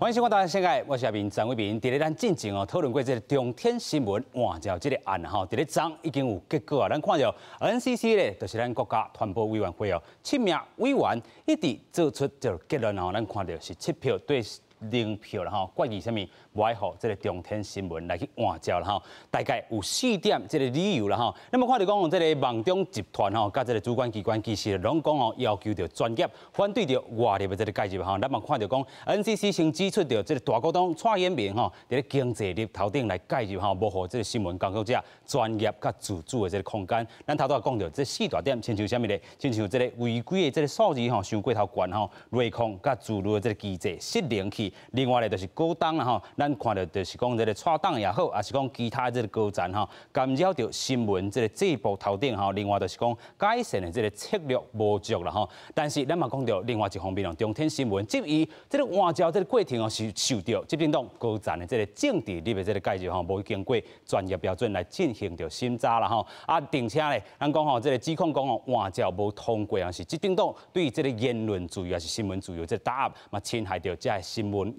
歡迎收看《台灣世界》，我是阿明張偉明。佇咧咱進前哦討論過這个中天新聞換照這个案吼，佇咧昨已經有結果啊。咱看著 NCC 咧，就是咱國家傳播委員會哦，七名委員一致做出這个結論吼，咱看著是7票對0票啦吼，決議啥物？無愛予這个中天新聞來去換照啦吼。大概有四點這个理由啦吼。那麼看著講這个網中集團吼，佮這个主管機關其實攏講哦，要求著專業，反對著外力的這个介入吼。咱嘛看著講 NCC 先指出著這个大股東蔡衍明吼，佇咧經濟力頭頂來介入吼，無予這个新聞工作者專業佮自主的這个空間。咱頭拄仔講著這四大點，親像啥物咧？親像這个違規的這个數字吼，傷過頭懸吼，內控佮自律的這个機制失靈去。另外咧，就是股東啦吼，咱看著就是講這个蔡董也好，抑是講其他這个高層吼，干擾著新聞這个制播頭頂吼。另外就是講改善的這个策略無足啦吼。但是咱嘛講著另外一方面哦，中天新聞質疑這个換照這个過程哦，是受著執政黨高層的這个政治力的這个介入吼，無經過專業標準來進行著審查啦吼。啊，並且咧，咱講吼，這个指控講哦，換照無通過啊，是執政黨對這个言論自由抑是新聞自由這个打壓，嘛侵害著這个新聞員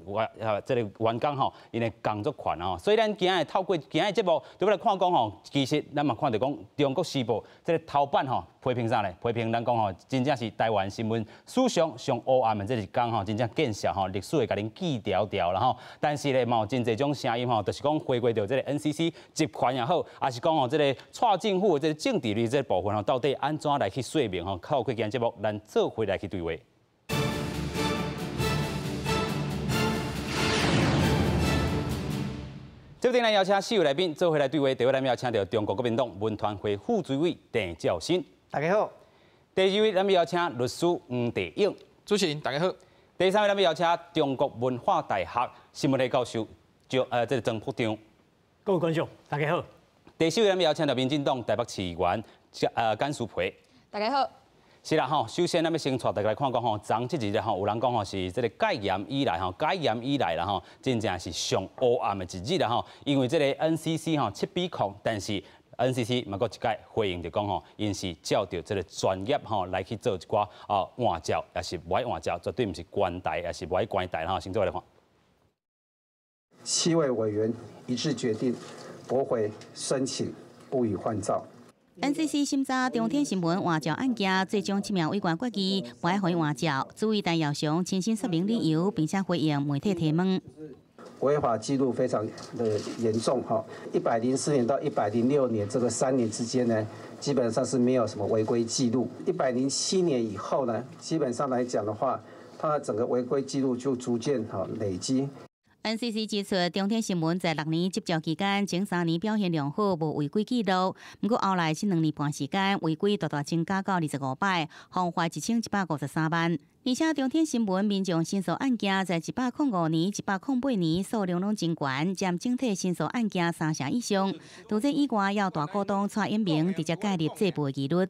這个員工吼，𪜶的工作權吼。所以咱今仔日透過今仔日節目，就欲來看講吼，其實咱嘛看著講中國時報這个頭版吼批評啥咧？批評咱講吼，真正是台灣新聞史上上烏暗的這一工吼，真正見笑吼，歷史會共恁記牢牢啦吼。但是咧，嘛有真濟種聲音吼，就是講回歸著這个 NCC 集權也好，抑是講吼這个蔡政府的這个政治力這个部分吼，到底按怎來去說明吼？透過今仔節目，咱做伙來去對話。這邊來邀請四位來賓做伙來對話。第一位咱邀請著中國國民黨文傳會副主委鄭照新，大家好。第二位咱們邀請律師黃帝勇，主持人大家好。第三位咱們邀請中國文化大學新聞系教授張這个曾福章，各位觀眾大家好。第四位咱們邀請著民進黨台北市議員簡舒培，大家好。是啦吼，首先咱欲先帶大家來看講吼，昨這一日吼，有人講吼是這个戒嚴以來吼，解嚴以來啦吼，真正是上烏暗的一日啦吼，因為這个 NCC 吼7比0，但是 NCC 嘛閣一擺回應就講吼，𪜶是照著這个專業吼來去做一寡啊換照，抑是無愛換照，絕對毋是關台，抑是無愛關台吼。先做來看。 7位委員一致決定駁回申請，不予換照。 NCC 審查中天新聞換照案件，最終七名委員決議無愛予伊換照。主委陳耀祥親身說明理由，並且回應媒體提問。違法記錄非常的嚴重，哈，104年到106年這個3年之間呢，基本上是沒有什麼違規記錄。107年以後呢，基本上來講的話，它的整個違規記錄就逐漸哈累積。 NCC 指出，中天新聞在6年執照期間，前3年表現良好，無違規記錄。毋過後來這2年半時間，違規大大增加到25擺，罰款1153萬。而且中天新聞民眾申訴案件在105年、108年數量攏真懸，佔整體申訴案件三成以上。除這以外，還有大股東蔡衍明直接介入制播疑慮。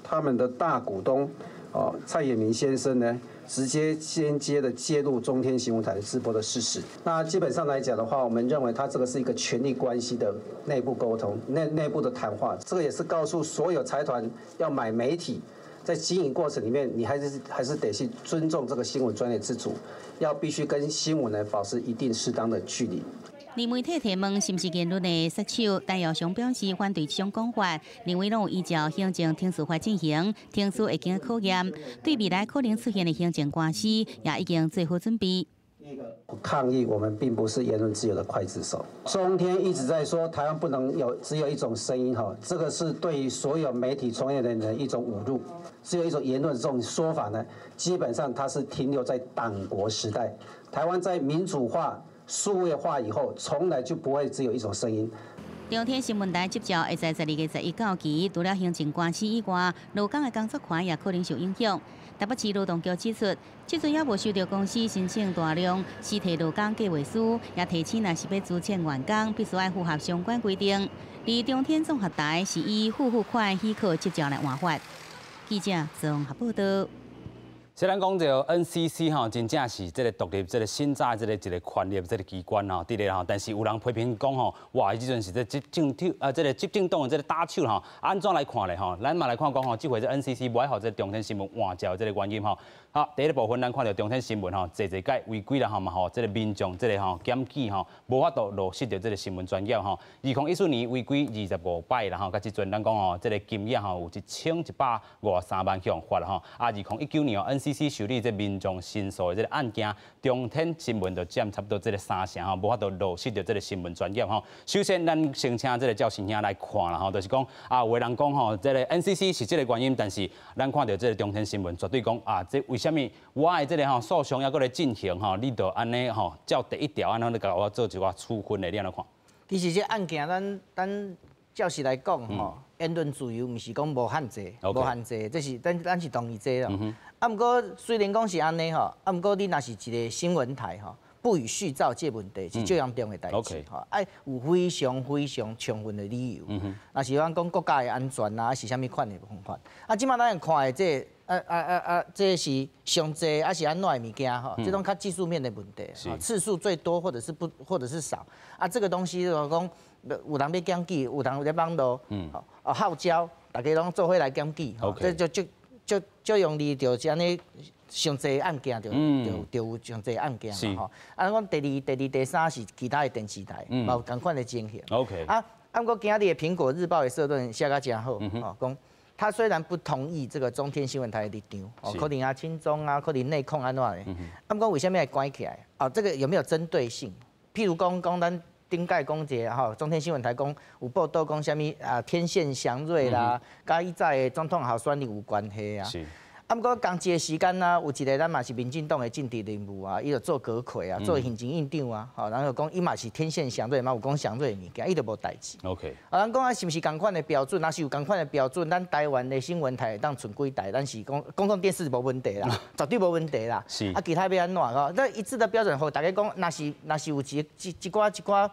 他們的大股東哦，蔡衍明先生呢，直接間接的介入中天新聞台的直播的事實。那基本上來講的話，我們認為他這個是一個權力關係的內部溝通、內部的談話。這個也是告訴所有財團要買媒體，在經營過程裡面，你還是得去尊重這個新聞專業自主，要必須跟新聞呢保持一定適當的距離。而媒體提問是毋是言論的殺手，陳耀祥表示反對這種講法，認為攏有依照行政程序法進行，程序會經考驗，對未來可能出現的行政官司也已經做好準備。抗議，我們並不是言論自由的劊子手。中天一直在說台灣不能有只有一種聲音，哈，這個是對於所有媒體從業人員的一種侮辱。只有一種言論這種說法呢，基本上它是停留在黨國時代。台灣在民主化、數位化以後，從來就不會只有一種聲音。中天新聞台執照會在12月11到期，除了行政官司以外，勞工的工作權也可能受影響。台北市勞動局指出，這陣猶無收到公司申請大量辭退勞工計劃書，也提醒若是欲資遣員工，必須愛符合相關規定。而中天綜合台是以付付款許可執照來換發。記者綜合報道。雖然講這個 NCC 吼，真正是這個獨立、這個審查、這個一個權力、這個機關吼，佇咧吼，但是有人批評講吼，哇，這陣是這執政黨啊，這個執政黨的這個打手吼，按怎來看咧吼？咱嘛來看講吼，這回這 NCC 無愛予這個中天新聞換照這個原因吼。好，第一個部分咱看著中天新聞吼，濟濟擺違規啦吼，嘛予這個民眾這個吼檢舉吼，無法度落實著這個新聞專業吼。2014年違規25擺啦吼，佮這陣咱講吼，這個金額吼有1153萬予罰吼。啊，2019年哦，NCC 受理這民眾申訴的這個案件，中天新聞就佔差不多這個三成吼，無法度落實著這個新聞專業吼。首先，咱先請這個趙先兄來看啦吼，就是講啊，有的人講吼，這個 NCC 是這個原因，但是咱看著這個中天新聞絕對講啊，這為啥物我的這個吼訴訟猶閣咧進行吼，你就按呢吼照第一條按呢來共我做一寡處分的，你按怎看？其實這案件咱照實來講吼，言論自由毋是講無限制，無限制，這是咱是同意這啦。啊，毋過雖然講是按呢吼，啊，毋過你若是一個新聞台吼，不予續照這問題是最嚴重的代誌吼，愛有非常非常充分的理由。若是咱講國家的安全啊，是啥物款的方法？啊，這擺咱看的這啊啊啊啊，這是上濟還是按怎的物件吼？這種較技術面的問題，次數最多或者是不或者是少啊？這個東西就是講有人欲檢舉，有人咧網路，哦號召大家攏做伙來檢舉，這就就就就容易就按呢上濟案件就就就有上濟案件嘛吼。啊，講第二、第三是其他的電視台，嘛有仝款的情形。 啊，啊，毋過今日的蘋果日報的社論寫甲誠好，吼講。他雖然不同意這個中天新聞台的立場，哦，可能啊親中啊，可能內控按怎的，啊，毋過為啥物會關起來？哦，這個有沒有針對性？譬如講講咱頂擺講一個吼，中天新聞台講有報道講啥物啊，天線祥瑞啦，佮以早的總統候選人有關係啊。啊，毋過仝一個時間啊，有一個咱嘛是民進黨的政治人物啊，伊就做閣揆啊，做行政院長啊，吼，然後講伊嘛是天線祥瑞嘛，有講祥瑞的物件，伊就無代誌。 啊，咱講啊，是毋是仝款的標準？若是有仝款的標準，咱台灣的新聞台會當賰幾台？咱是講公共電視無問題啦，絕對無問題啦。啊，其他欲按怎吼？那一致的標準，予大家講，若是有一一一寡一寡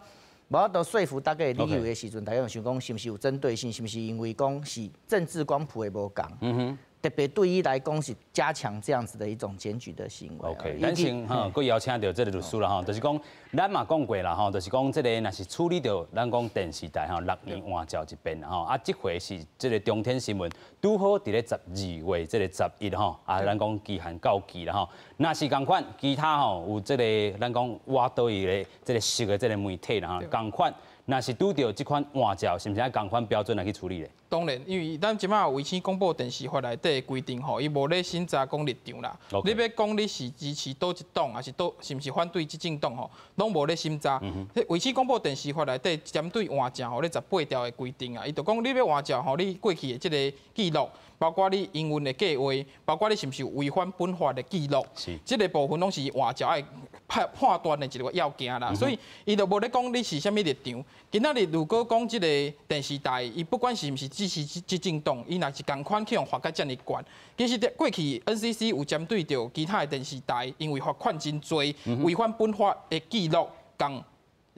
無法度說服大家的理由的時陣，大家就想講是毋是有針對性？是毋是因為講是政治光譜的無仝？特別對伊來講是加強這樣子的一種檢舉的行為。 OK，咱先哈，閣邀請著這個律師啦吼，就是講咱嘛講過啦吼，就是講這個若是處理著咱講電視台吼6年換照一遍吼，啊，這回是這個中天新聞拄好佇咧12月這個11吼，啊，咱講期限到期啦吼，若是仝款其他吼有這個咱講倚佗位的這個熟的這個媒體啦吼，仝款。若是拄著這款換照，是毋是按仝款標準來去處理咧？當然，因為咱這擺衛星廣播電視法內底的規定吼，伊無咧審查講立場啦。你欲講你是支持佗一黨，還是佗是毋是反對執政黨吼，攏無咧審查。衛星廣播電視法內底針對換照吼，咧十八條的規定啊，伊就講你欲換照吼，你過去的這個記錄，包括你營運的計劃，包括你是毋是有違反本法的記錄，這個部分攏是換照愛判斷的一個要件啦。所以伊就無咧講你是啥物立場。今仔日如果講這個電視台，伊不管是毋是支持執政黨，伊若是仝款去予罰甲遮爾懸，其實過去 NCC 有針對著其他的電視台，因為罰款真濟，違反本法的記錄，共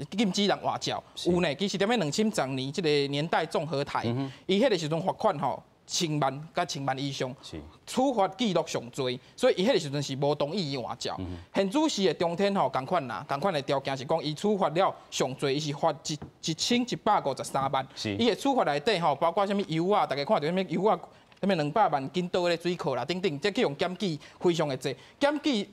禁止人換照。有呢，其實踮咧2010年這個年代綜合台，伊彼個時陣罰款吼，千萬佮千萬以上，處罰記錄上濟，所以伊彼個時陣是無同意伊換照。現主時的中天吼，仝款啦，仝款的條件是講，伊處罰了上濟，伊是罰1153萬。伊的處罰內底吼，包括啥物油啊，大家看著啥物油啊，啥物200萬傾倒的水庫啦，等等，這去予檢舉非常的濟，檢舉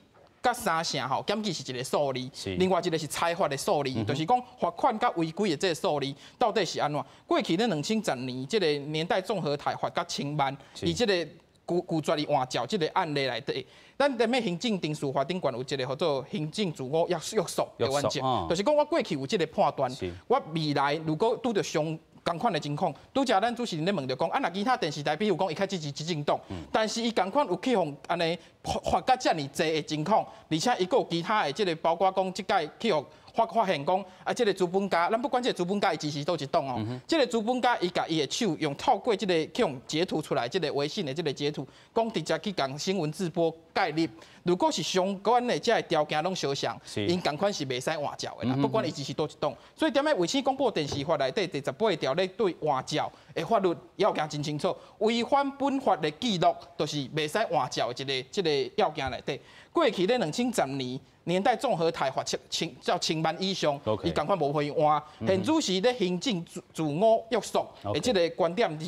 佮三成吼，檢舉是一個數字，另外一個是裁罰的數字，就是講罰款佮違規的這個數字到底是按怎？過去咧2010年這個年代綜合台罰佮千萬，伊這個拒絕伊換照這個案例內底，咱踮咧行政程序法頂懸有一個號做行政自我約束的原則，就是講我過去有這個判斷，我未來如果拄著相仝款的情況，拄才咱主持人咧問著講，啊，若其他電視台，比如講伊較支持執政黨，但是伊仝款有去予按呢罰甲遮爾濟的情況，而且伊閣有其他的這個，包括講這擺去予發現講，啊，這個資本家，咱不管這個資本家伊支持佗一黨哦，這個資本家伊共伊的手用透過這個去予截圖出來，這個微信的這個截圖，講直接去共新聞自播介入，如果是相關的這个條件攏相像，𪜶仝款是袂使換照的啦。不管伊支持佗一黨，所以踮咧衛星廣播電視法內底第18條咧對換照的法律要件真清楚，違反本法的記錄，就是袂使換照的一個這个要件內底。過去咧2010年，年代綜合台罰千叫1000萬以上，伊仝款無予伊換。現此時咧行政自我約束的這个觀點，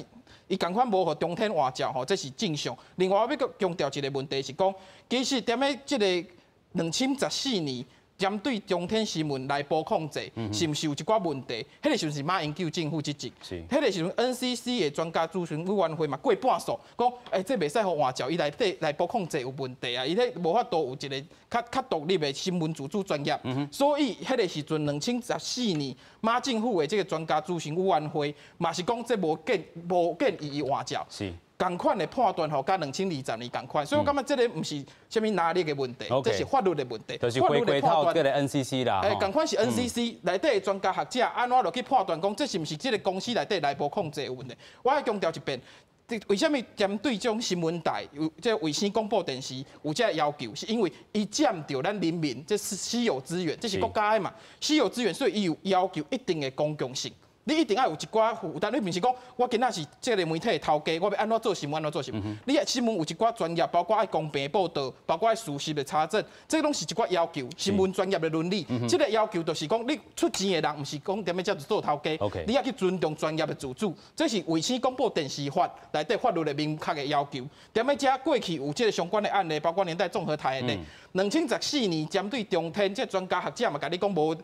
伊仝款無予中天換照吼，這是正常。另外，我欲閣強調一个問題是講，其實踮咧這个2014年，針對中天新聞內部控制，是毋是有一寡問題？彼个時陣是馬英九政府執政，彼个時陣 NCC 的專家諮詢委員會嘛過半數講，這袂使予換照，伊內底內部控制有問題啊，伊彼無法度有一个較獨立的新聞自主專業。所以彼个時陣2014年馬政府的這个專家諮詢委員會嘛是講這無建議伊換照。仝款的判斷吼，佮2020年仝款，所以我感覺這个毋是啥物拿捏的問題，這是法律的問題。就是回歸到這个 NCC 啦。仝款是 NCC 內底的專家學者按怎落去判斷講，這是毋是這个公司內底內部控制的問題？我愛強調一遍，為啥物針對這種新聞台有這衛星廣播電視有這个要求？是因為伊佔著咱人民這是私有資源，這是國家的嘛？私有資源，所以伊有要求一定的公共性。你一定愛有一寡負擔，你毋是講我今仔是這个媒體的頭家，我欲按怎做新聞按怎做新聞。你的新聞有一寡專業，包括愛公平報導，包括愛事實的查證，這攏是一寡要求。新聞專業的倫理，這个要求就是講，你出錢的人毋是講踮咧遮就做頭家，你愛去尊重專業的自主，這是衛星廣播電視法內底法律的明確的要求。踮咧遮過去有這个相關的案例，包括年代綜合台的例，2014年針對中天這專家學者嘛，共你講無，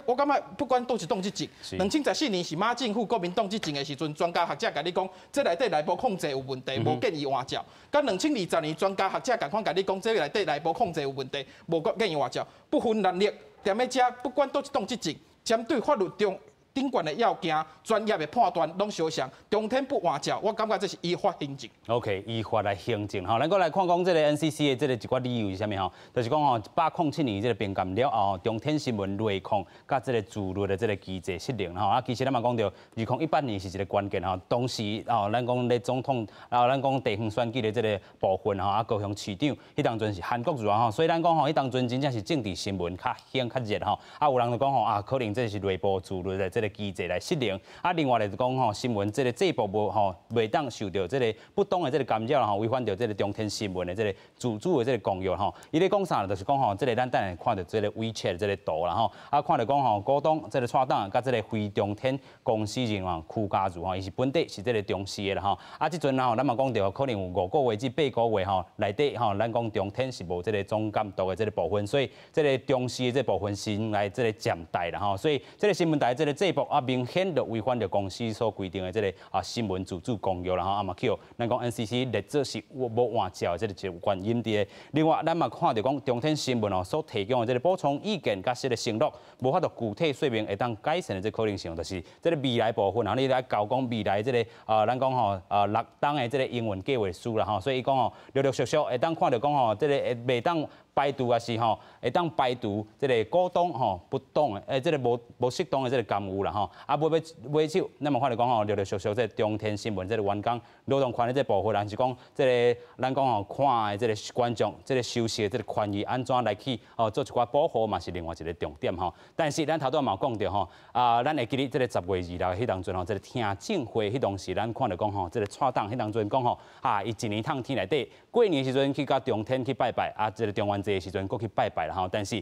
我感覺不管佗一黨執政，2014年是馬政府國民黨執政的時陣，專家學者共你講，這內底內部控制有問題，無建議換照。佮2020年專家學者仝款共你講，這內底內部控制有問題，無建議換照。不分藍綠，踮咧遮不管佗一黨執政，針對法律中頂懸的要件、專業的判斷攏相像，中天不換照，我感覺這是依法行政。 OK，依法來行政吼，咱閣來看講這个 NCC 的這个一寡理由是啥物吼？就是講吼，107年這个編監了後，中天新聞內控佮這个自律的這个機制失靈吼。啊，其實咱嘛講著，2018年是一个關鍵吼。當時哦，咱講咧總統，啊，咱講地方選舉的這个部分吼，啊，高雄市長，彼當陣是韓國瑜吼，所以咱講吼，彼當陣真正是政治新聞較興較熱吼。啊，有人就講吼，啊，可能這是內部自律的這个機制來失靈。啊，另外咧就講吼，新聞這个制播無吼，袂當受著這个不當的這个干擾吼，違反著這个中天新聞的這个自主的這个公約吼。伊咧講啥？就是講吼，這个咱等下看著這个 WeChat 這个圖啦吼，啊，看著講吼，股東這个蔡董佮這个非中天公司人員邱家如吼，伊是本底是這个中視的啦吼。啊，這陣吼，咱嘛講著可能有5個月至8個月吼，內底吼，咱講中天是無這个總監督的這个部分，所以這个中視的這部分先來這个暫代啦吼。所以這个新聞台這个制播啊，明顯就違反著公司所規定的這个啊新聞自主公約啦吼，啊嘛去予咱講 NCC 列做是無換照的這个原因佇个。另外，咱嘛看著講中天新聞哦所提供的這个補充意見佮這个承諾，無法度具體說明會當改善的這可能性，就是這个未來部分啊，你來交講未來這个啊，咱講吼啊6冬的這个營運計劃書啦吼，所以伊講吼陸陸續續會當看著講吼，這个會袂當排除抑是吼會當排除這个股東吼不當的，這个無適當的這个干預啦吼。啊，尾尾尾手，咱嘛看著講吼，陸陸續續這个中天新聞這个員工勞動權的這个部分，還是講這个咱講吼看的這个觀眾這个收視的這个權益按怎來去哦做一寡保護嘛，是另外一个重點吼。但是咱頭拄仔嘛有講著吼，啊，咱會記得這个10月26彼當陣吼，這个聽證會彼當時咱看著講吼，這个蔡董彼當陣講吼，啊，伊一年通天內底過年時陣去佮中天去拜拜，啊，這个中元節的時陣閣去拜拜啦吼。但是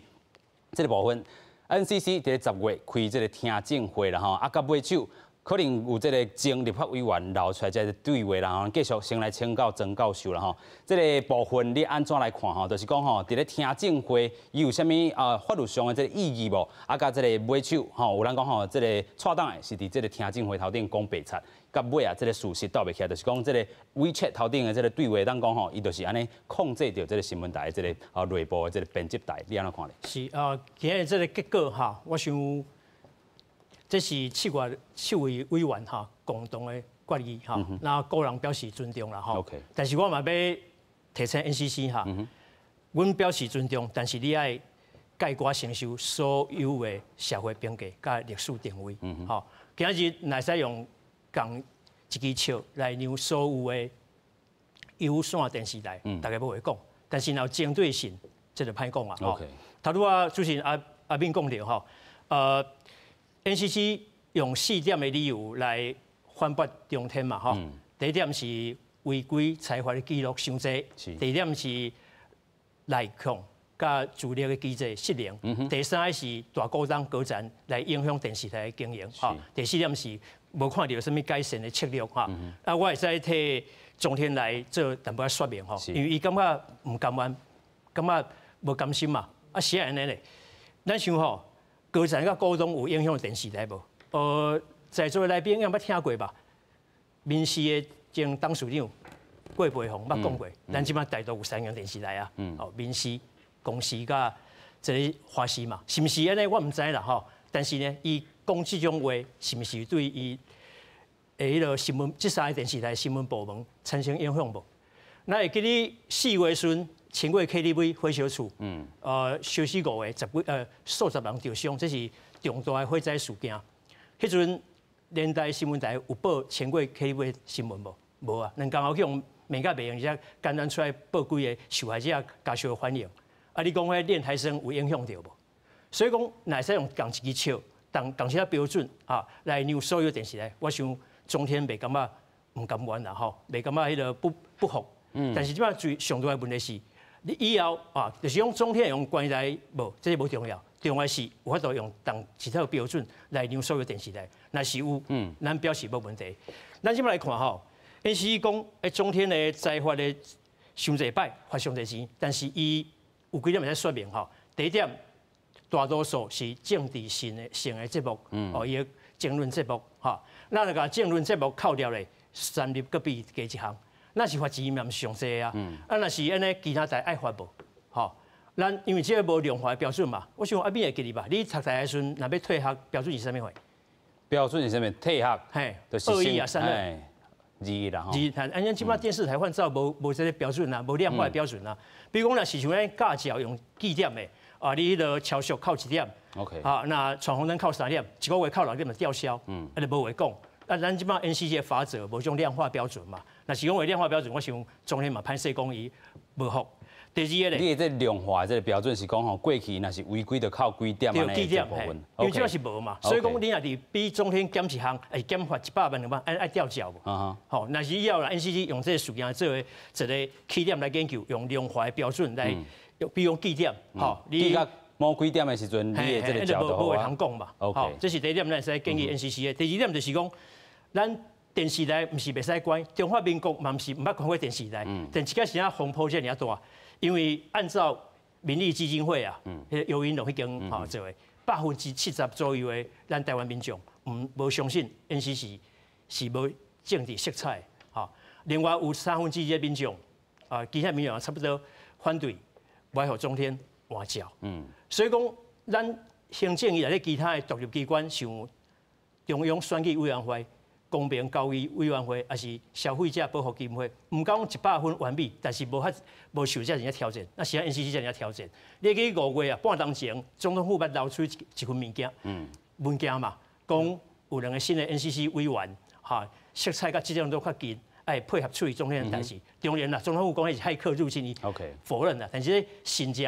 這个部分 NCC 佇咧十月開這个聽證會啦吼，啊，到尾手可能有這个前立法委員流出來這个對話啦吼，繼續先來請教曾教授啦吼。這个部分你按怎來看吼？就是講吼，佇咧聽證會伊有啥物啊法律上的這个意義無？啊，佮這个尾手吼，有人講吼，這个蔡董的是佇這个聽證會頭頂講白賊，到尾啊，這个事實鬥袂起來，就是講這个 WeChat 頭頂的這个對話，當講吼，伊就是按呢控制著這个新聞台的這个啊內部的這个編輯台，你按怎看咧？是啊，今日這个結果哈，我想這是七位委員哈共同的決議哈，那個人表示尊重啦吼。但是我嘛欲提醒 NCC 哈，阮表示尊重，但是你愛概括承受所有的社會評價佮歷史定位。吼，今日若使用仝一支尺來量所有的有線電視台，大家無話講。但是若有針對性，這就歹講啊。頭拄仔主持人阿阿敏講著吼，NCC 用四點的理由來反駁中天嘛，吼。第一點是違規裁罰的記錄傷濟，第二點是內控佮資歷的機制失靈，第三個是大股東高層來影響電視台的經營，吼。第四點是無看著啥物改善的策略，哈。啊，我會使替中天來做淡薄仔說明，吼，因為伊感覺毋甘願，感覺無甘心嘛。啊，是按呢咧？咱想吼，高層佮股東有影響電視台無？在座的來賓應該捌聽過吧？民視的前董事長郭培宏捌講過，咱這擺台獨有三間電視台啊，哦，民視、公視佮這个華視嘛，是毋是按呢？我毋知啦吼。但是呢，伊講這種話，是毋是對伊的彼个新聞，這三个電視台新聞部門產生影響無？咱會記得4月份清月 KTV 火燒厝，燒死五個，十幾數十人著傷，這是重大的火災事件。彼陣連台新聞台有報清月 KTV 新聞無？無啊，兩工後去予罵甲袂用，才簡單出來報幾個受害者家屬的反應。啊，你講彼練台聲有影響著無？所以講，若會使用仝一支尺，仝仝一個標準啊，來量所有電視台。我想中天袂感覺毋甘願啦吼，袂感覺彼个不不服。但是這擺最上大的問題是，你以後啊，就是講中天用關台無，這個無重要，重要是有法度用仝一套標準來量所有電視台。若是有，咱表示無問題。咱這擺來看吼，NCC 講，中天的裁罰的傷濟擺，罰傷濟錢，但是伊有幾點會使說明吼。第一點，大多數是政治性的節目，哦，伊的爭論節目，吼，咱就共政論節目扣掉咧，三立閣比伊低一項，那是罰錢嘛，毋是上濟啊。啊，若是按呢，其他台愛罰無？吼，咱因為這個無量化的標準嘛。我想阿敏會記得吧？你讀大學時陣，若欲退學，標準是啥物貨？標準是啥物？退學，嘿，2-1啊，3-2。 2-1啦，二，按咱這擺電視台換照無無這个標準啊，無量化的標準啊。比如講，若是像咱駕照用記點的，啊，你彼个超速扣一點啊，若闖紅燈扣三點，一個月扣六點就吊銷，啊，就無話講。啊，咱這擺 NCC 的法則無種量化標準嘛。若是講有量化標準，我想中天嘛歹勢講伊無服。第二個咧，你的這量化這个標準是講吼，過去若是違規就扣幾點對，幾點，因為這是無嘛，所以講你若是比中天減一項，會減罰100萬兩萬，愛愛吊照無？吼，若是以後啦，NCC 用這个事件做一個起點來研究，用量化的標準來，比如講記點，吼，你記到某幾點的時陣，你的這个照就無話通講嘛。OK，這是第一點，咱會使建議 NCC 的。第二點就是講，咱電視台毋是袂使關，中華民國嘛毋是毋捌關過電視台，但一開始啊風波遮爾大。因為按照民意基金會啊，彼个游盈隆彼間吼做的，70%左右的咱台灣民眾毋無相信 NCC 是無政治色彩，吼。另外有2/3的民眾啊，其他民眾差不多反對，無愛予中天換照。所以講，咱行政院內底其他的獨立機關，像中央選舉委員會、公平交易委員會，抑是消費者保護基金會，毋敢講100分完美，但是無遐無受遮爾挑戰。那是按 NCC 遮爾挑戰。你記5月啊，半冬前，總統府捌流出一份物件，文件嘛，講有兩个新的 NCC 委員，哈，色彩佮這種都較近，愛配合處理中天的代誌。當然啦，總統府講彼是駭客入侵，伊否認啦。但是信者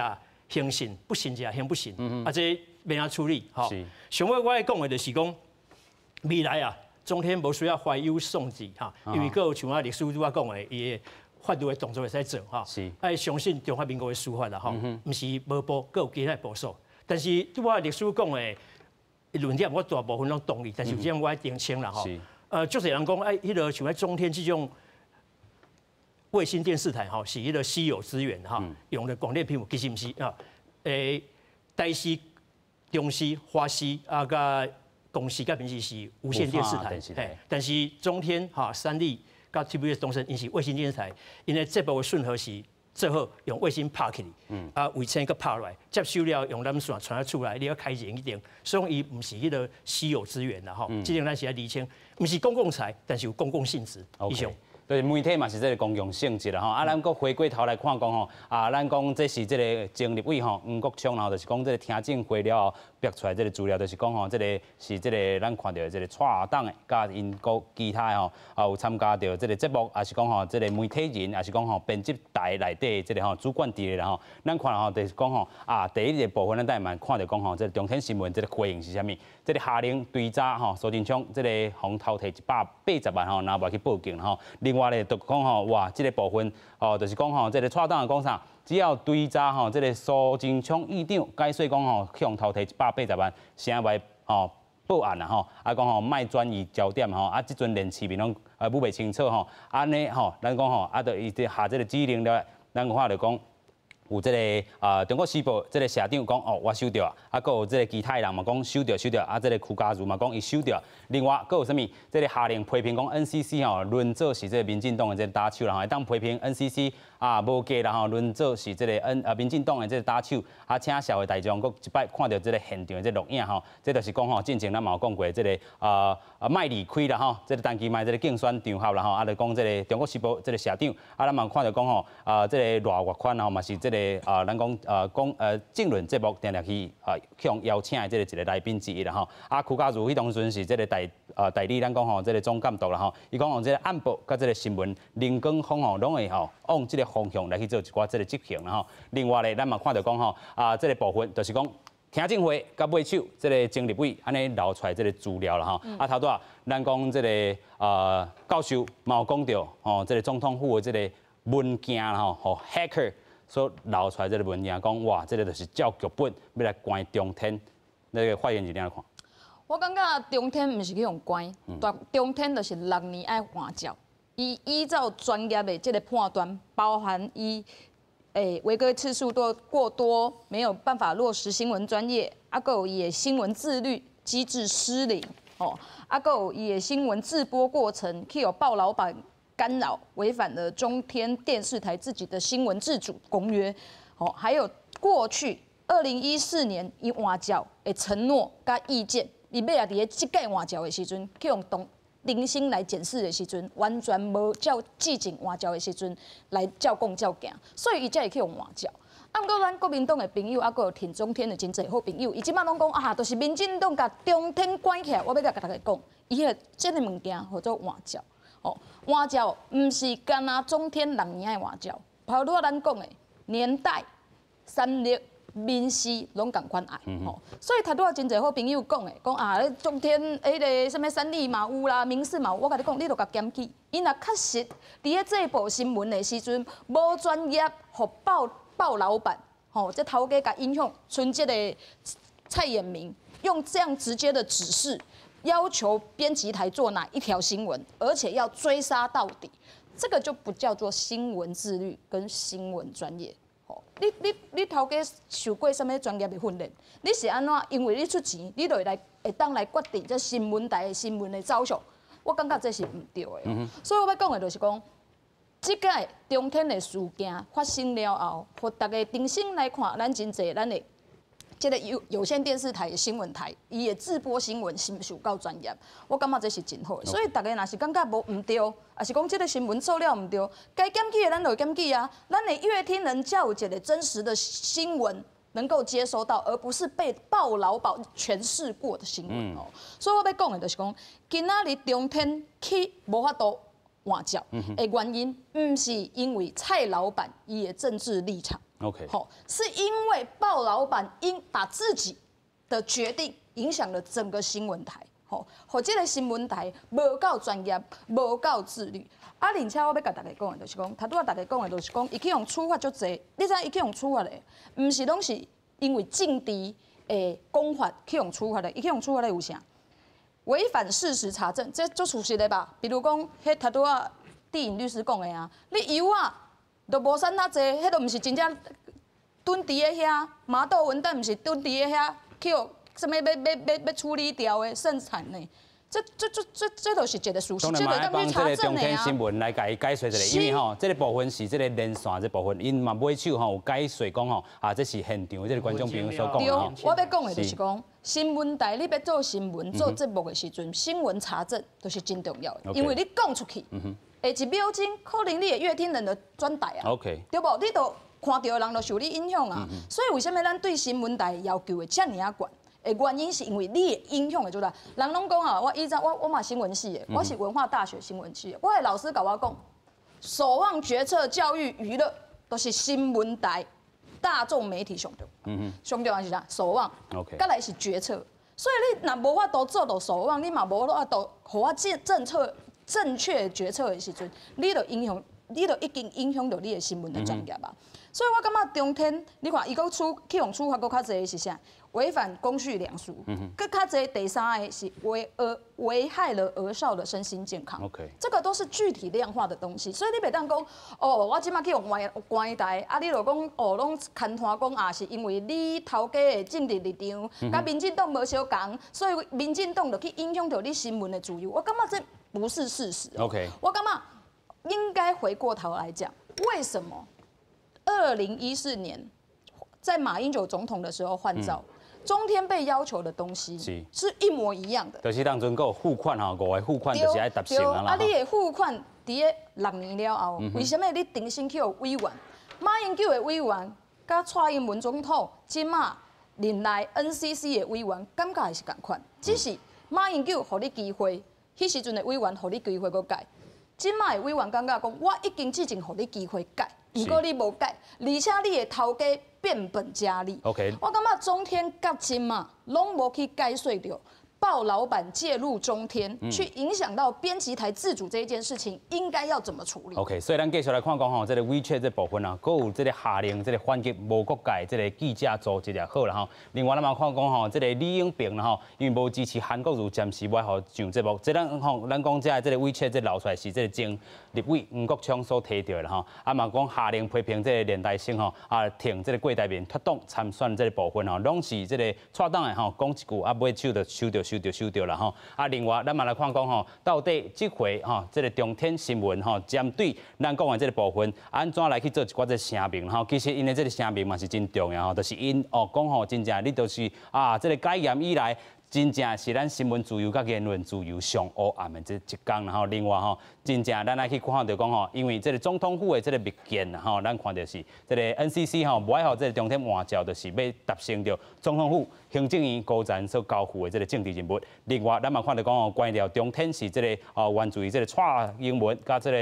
恆信，不信者恆不信。啊，這欲按怎處理？吼，上尾我愛講的就是講未來啊。中天無需要懷憂喪志哈，因為閣有像我律師拄仔講的，伊的法律的動作會使做哈。愛相信中華民國的司法啦吼，毋是無步，閣有其他的步數。但是拄仔律師講的論點，我大部分攏同意，但是有這我愛澄清啦吼。足濟人講，哎，彼个像中天這種衛星電視台吼，是彼个稀有資源哈，用的廣電屏幕其實毋是啊。台視、中視、華視啊，佮公視佮民視是無線電視台，但是中天哈、三立佮 TVBS 東森，𪜶是衛星電視台，𪜶的節目的訊號是做好用衛星拍起去，啊，衛星閣拍落來，接收了用纜線傳到厝內，你要開一定，所以伊毋是彼个稀有資源啦吼，這點咱是愛釐清，毋是公共財，但是有公共性質。以上。對，媒體嘛是這个公共性質啦吼。啊，咱閣回過頭來看講吼，啊，咱講這是這个前立委吼黃國昌，然後就是講這个聽證會了後，逼出來這个资料，就是讲吼，这个是这个咱看著这个蔡党的，佮𪜶阁其他的吼，啊有参加著这个节目，抑是讲吼这个媒体人，抑是讲吼编辑台内底这个吼主管伫的啦吼。咱看吼，就是讲吼啊，第一个部分咱等下嘛看著讲吼，这个中天新闻这个回应是啥物？这个下令追查吼苏贞昌，这个予偷提180万吼，若袂去报警吼。另外咧，就讲吼哇，这个部分哦，就是讲吼，这个蔡党的讲啥？只要追查吼，这个苏贞昌院长解说讲吼，去予偷提180万，啥袂吼报案啦吼，啊讲吼莫转移焦点吼，啊这阵连市民拢摸袂清楚吼，按呢吼，咱讲吼，啊就伊下这个指令了，咱看著讲。有这个啊，中国时报这个社长讲哦，我收著啊，啊，阁有这个其他人嘛讲收著收著，啊，这个柯嘉如嘛讲伊收著。另外，阁有啥物？这个下令批评讲 NCC 吼，轮做是这个民进党的这个打手啦，吼，会当批评 NCC 啊无价啦吼，轮做是这个 民进党的这个打手，啊，请社会大众阁一摆看著这个现场的这录影吼，这就是讲吼，进前咱嘛有讲过这个莫离开啦吼，这个陈其迈这个竞选场合啦吼，啊，就讲这个中国时报这个社长，啊，咱嘛看著讲吼，啊，这个赖岳宽吼嘛是这个啊，咱讲讲政论节目定定去啊，去予邀请的这个一个来宾之一啦吼。啊，柯嘉如彼当阵是这个代理咱讲吼，这个总监督啦吼，伊讲吼这个暗报佮这个新闻林光峰吼，拢会吼往这个方向来去做一寡这个执行啦吼。另外咧，咱嘛看著讲吼，啊，这个部分就是讲听证会佮买手这个曾立伟按呢流出来这个资料啦吼。啊，头拄仔咱讲这个教授嘛有讲著吼，这个总统府的这个文件啦吼，予 hacker 所流出来这个文件，讲哇，这个就是照剧本欲来关中天，那个发言人按怎看？我感觉中天毋是去予关，中天就是六年爱换照。伊依照专业的这个判断，包含伊违规次数多过多，没有办法落实新闻专业，啊，阁有伊的新闻自律机制失灵，哦，啊，阁有伊的新闻制播过程去予鲍老板干扰，违反了中天电视台自己的新闻自主公约，哦，还有过去2014年伊换照的承诺佮意见，伊尾仔伫咧这届换照的时阵，去予重新来检视的时阵，完全无照之前换照的时阵来照讲照行，所以伊才会去予换照。啊，毋过咱国民党的朋友，啊，阁有挺中天的真济好朋友，伊这摆拢讲啊，就是民进党共中天关起来。我欲共大家讲，伊彼个这个物件号做换照。哦，换照毋是干焦中天六年爱换照，包括咱讲的年代、三立、民视拢仝款爱，吼，所以头拄仔真济好朋友讲的，讲啊，中天彼个啥物三立嘛有啦，民视嘛有，我共你讲，你著共检举，伊若确实伫咧制播新闻的时阵无专业，予鲍鲍老板，吼，这头家共影响，賰这个蔡衍明用这样直接的指示，要求编辑台做哪一条新闻，而且要追杀到底，这个就不叫做新闻自律跟新闻专业。吼，你头家受过啥物专业的训练？你是按怎？因为你出钱，你就会来会当来决定这新闻台的新闻的走向。我感觉这是毋对的。所以我欲讲的就是讲，这届中天的事件发生了后，予大家重新来看咱真济咱的这个有线电视台的新闻台，伊的制播新闻是毋是有够专业？我感觉这是真好的。所以大家若是感觉无毋对，抑是讲这个新闻做了毋对，该检举的咱就会检举啊。咱的阅听人才有一个真实的新闻能够接收到，而不是被鲍老板诠释过的新闻哦。所以我欲讲的就是讲，今仔日中天去无法度换照的原因，毋是因为蔡老板伊的政治立场。 好，是因为鲍老板因把自己的决定影响了整个新闻台，吼，予这个新闻台无够专业，无够自律。啊，而且我欲共大家讲的，就是讲，头拄仔大家讲的，就是讲，伊去予处罚足济，你知影伊去予处罚的，毋是拢是因为政治的讲法去予处罚的，伊去予处罚的有啥？违反事实查证，这足事实的吧？比如讲，彼头拄仔地颖律师讲的啊，你油啊！都无产遐济，彼都毋是真正囤伫咧遐，麻豆文旦毋是囤伫咧遐，去予啥物欲处理掉的盛产呢？这就是一个事实，这个帮这个中天新闻来共伊解说一下，因为吼，这个部分是这个连线这部分，𪜶嘛买手吼有解说讲吼，啊，这是现场这个观众朋友所讲的吼。我欲讲的就是讲，新闻台你欲做新闻做节目的时阵，新闻查证都是真重要的，因为你讲出去。下一秒钟，可能你的阅听人就转台啊，对无？你就看著的人就受你影响啊。所以为啥物咱对新闻台要求会遮尔仔悬？的原因是因為你的影響會足大。人攏講啊，我以前我嘛新聞系的，我是文化大學新聞系的，我的老師共我講，守望決策、教育、娛樂都是新聞台、大眾媒體上重要。上重要是啥？守望。再來是決策。所以你若無法度做到守望，你嘛無法度予我政策正確決策的時陣，你就影響，你就已經影響到你的新聞的專業啊。所以我感覺中天，你看伊閣處去予處罰閣較濟的是啥？違反公序良俗。閣較濟第三个是危害了兒少的身心健康。 這個都是具體量化的東西，所以你袂當講哦，我這馬去予關台，啊，你就講哦，攏牽拖講啊，是因為你頭家的政治立場，佮民進黨無相仝，所以民進黨就去影響著你新聞的自由。我感覺這不是事實。 我感覺應該回過頭來講，為什麼2014年在馬英九總統的時候換照？中天被要求的東西是一模一樣的。就是當陣閣有付款吼，五個付款就是愛達成啊啦。啊，你的付款佇咧6年了後，為啥物你重新去予委員？馬英九的委員，佮蔡英文總統這馬任內 NCC 的委員，感覺是仝款，只是馬英九予你機會，彼時陣的委員予你機會閣改，這馬的委員感覺講，我已經之前予你機會改，毋過你無改，而且你的頭家變本加厲。 我感覺中天佮這馬攏無去解說著鮑老闆介入中天，去影響到編輯台自主這一件事情，應該要怎麼處理？OK，所以咱繼續來看講吼，這個 WeChat 這部分啊，閣有這個下令這個反擊無國界這個記者組織也好啦吼。另外咱嘛看講吼，這個李永平啦吼，因為無支持韓國瑜，暫時無愛予上節目。這咱吼，咱講這這個 WeChat 這流出來是這個前立委黃國昌所提著的啦吼。啊嘛講下令批評這個連台生吼，啊停這個郭台銘脫黨參選這個部分吼，攏是這個蔡黨的吼，講一句啊，尾手就收著收著收著啦吼。啊，另外咱嘛來看講吼，到底這回吼，這個中天新聞吼，針對咱講的這個部分，按怎來去做一寡這個聲明吼？其實𪜶的這個聲明嘛是真重要吼，就是𪜶哦講吼，真正你就是啊，這個解嚴以來，真正是咱新聞自由佮言論自由上烏暗的這一工，然後另外吼，真正咱愛去看著講吼，因為這個總統府的這個密件吼，咱看著是這個 NCC 吼，無愛予這個中天換照，就是欲達成著總統府行政院高層所交付的這個政治任務。另外，咱嘛看著講吼，關掉中天是這個哦，源自於這個蔡英文佮這個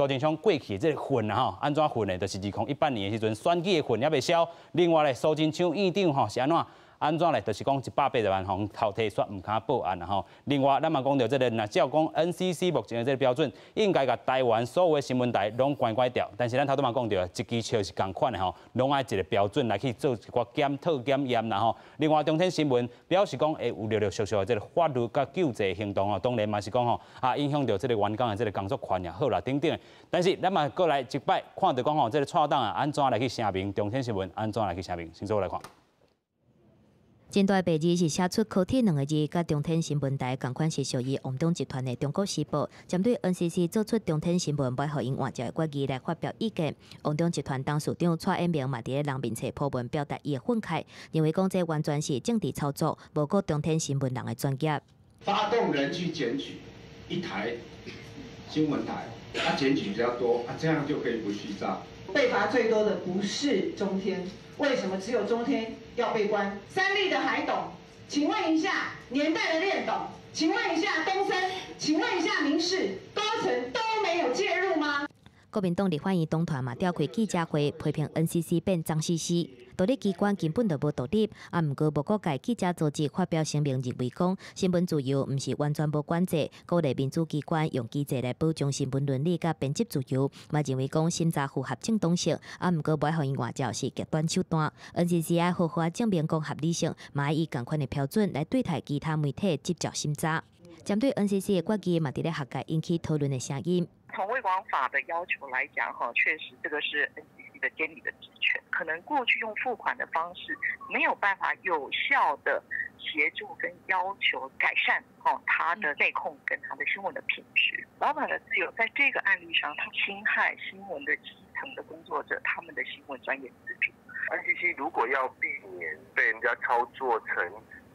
蘇貞昌過去這個恨啊吼，按怎恨的？就是2018年的時陣選舉的恨猶未消。另外咧，蘇貞昌院長吼是按怎？按怎咧？就是講180萬予偷提煞毋堪報案啦吼。另外，咱嘛講著這個，若照講 NCC 目前的這個標準，應該共台灣所有的新聞台攏關關掉。但是咱頭拄嘛講著，一支尺是仝款的吼，攏愛一個標準來去做一寡檢討檢驗啦吼。另外，中天新聞表示講會有陸陸續續的這個法律佮救濟行動吼，當然嘛是講吼啊，影響著這個員工的這個工作權也好啦等等。但是咱嘛過來一擺看著講吼，這個蔡黨啊，按怎來去聲明中天新聞，按怎來去聲明？先做來看。真大白字是寫出高鐵兩个字，佮中天新聞台仝款是屬於旺中集團的中國時報，針對 NCC 做出中天新聞欲予𪜶換照的決議來發表意見。旺中集團董事長蔡衍明嘛佇咧人面冊 po 文表達伊的憤慨，認為講這完全是政治操作，無顧中天新聞人的專業。發動人去檢舉一台新聞台，啊檢舉比較多，啊這樣就可以不續照。被罰最多的不是中天，為什麼只有中天要被關？三立的海董，請問一下年代的練董，請問一下東森，請問一下民視高層都沒有介入嗎？國民黨立法院黨團嘛召開記者會，批評 NCC 變髒兮兮，獨立機關根本就無獨立。啊，毋過無國界記者組織發表聲明，認為講新聞自由毋是完全無管制，鼓勵民主機關用機制來保障新聞倫理佮編輯自由。嘛認為講審查符合正當性，啊，毋過欲予𪜶換照是極端手段。NCC 愛好好證明講合理性，嘛愛以仝款的標準來對待其他媒體執照審查。針對 NCC 的決議，嘛佇咧學界引起討論的聲音。從衛廣法的要求來講，哈，確實這個是 NCC 的監理的職權，可能過去用付款的方式沒有辦法有效的協助跟要求改善，哦，他的內控跟他的新聞的品質。老闆的自由在這個案例上，他侵害新聞的基層的工作者，他們的新聞專業自主。 NCC 如果要避免被人家操作成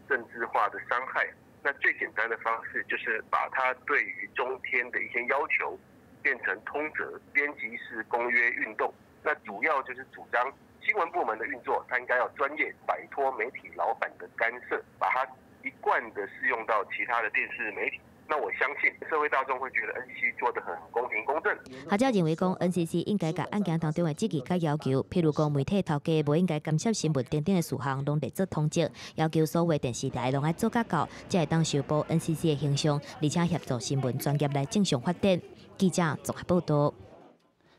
政治化的傷害，那最簡單的方式就是把他對於中天的一些要求變成通則，編輯室公約運動，那主要就是主張新聞部門的運作，它應該要專業，擺脫媒體老闆的干涉，把它一貫的適用到其他的電視媒體。那我相信社會大眾會覺得 NCC 做得很公平公正。學者認為講，NCC 應該共案件當中的質疑佮要求，譬如講媒體頭家無應該干涉新聞等等的事項，攏列做通則，要求所有電視台攏愛做甲到，才會當修補 NCC 的形象，而且協助新聞專業來正常發展。記者綜合報道。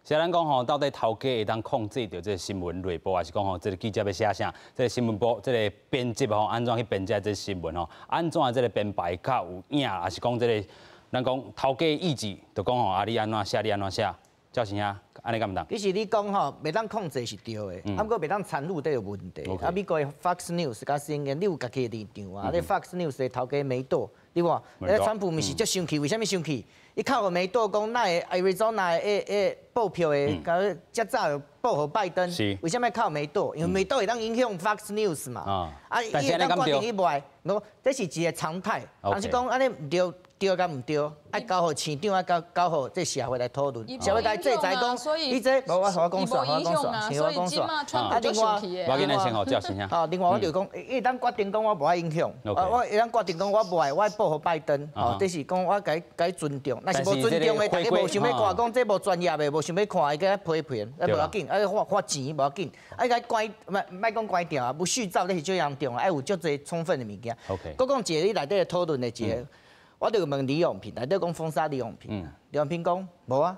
是咱講吼，到底頭家會當控制著這個新聞內部，還是講吼，這個記者欲寫啥？這個新聞部這個編輯吼，按怎去編輯這個新聞吼？按怎這個編排較有影？還是講這個咱講頭家意志，就講吼，啊你按怎寫，你按怎寫？趙先生，按呢敢毋當？其實你講吼，袂當控制是對的，啊，毋過袂當參與這有問題。啊，美國的 Fox News 佮 CNN，你有家己的立場啊？你 Fox News 的頭家梅多，你看，那川普毋是足生氣？為啥物生氣？伊靠予梅多講，哪會 Arizona 的報票的，共遮早就報予拜登？為啥物靠梅多？因為梅多會當影響 Fox News 嘛。啊，伊會當決定伊賣，無，這是一個常態。但是講按呢毋對，對佮毋對，愛交予市長，愛交予這社會來討論。社會來制裁講，你這無我我講煞，我講煞，是我講煞。啊，另外，我今日先予趙先生。啊，另外我就講，伊會當決定講我無愛影響，我會當決定講我無愛，我愛報予拜登。哦，這是講我共伊尊重。若是無尊重的，大家無想欲看，講這無專業的，無想欲看，伊共批評，啊無要緊，啊罰罰錢無要緊，啊共關，莫講關掉啊，無續照這是最嚴重啊，愛有足濟充分的物件。閣講一個你內底討論的一個。我就問李永平，內底講封殺李永平，李永平講無啊，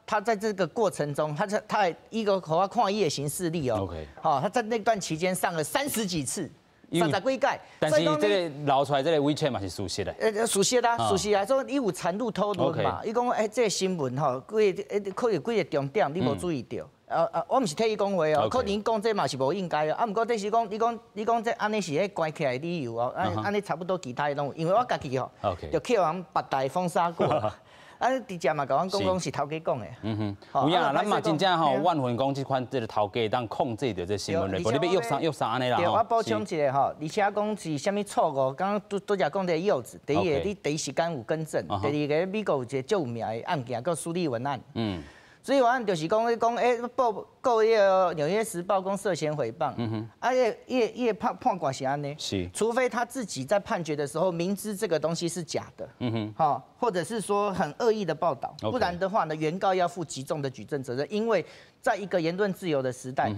他在這個過程中，他在他一個予我看伊的行事曆哦，好，他在那段期間上了三十幾次，三十幾屆。但是這個流出來這個 WeChat 嘛是事實的。事實啊，事實啊，所以伊有參與討論嘛，伊講欸，這個新聞吼，幾個可能幾個重點你無注意著。啊啊！我毋是替伊講話哦，可能講這嘛是無應該哦。啊，毋過這是講，你講這按呢是彼關起來的理由哦。按按呢差不多其他的攏有，因為我家己吼，就去予人別台封殺過。啊，直接嘛共阮講講是頭家講的。嗯哼，有影咱嘛真正吼怨恨講這款這個頭家當控制著這新聞內部，你欲約啥約啥按呢啦。對，我補充一下吼，而且講是啥物錯誤，剛剛拄拄才講這個柚子，第一個你第一時間有更正，第二個美國有一個足有名的案件叫蘇利文案。蘇利文案就是講，你講欸報告彼個《紐約時報》講涉嫌誹謗，啊，伊判決是按呢，除非他自己在判決的時候明知這個東西是假的，好，或者是說很惡意的報道，不然的話呢，原告要負極重的舉證責任，因為在一個言論自由的時代，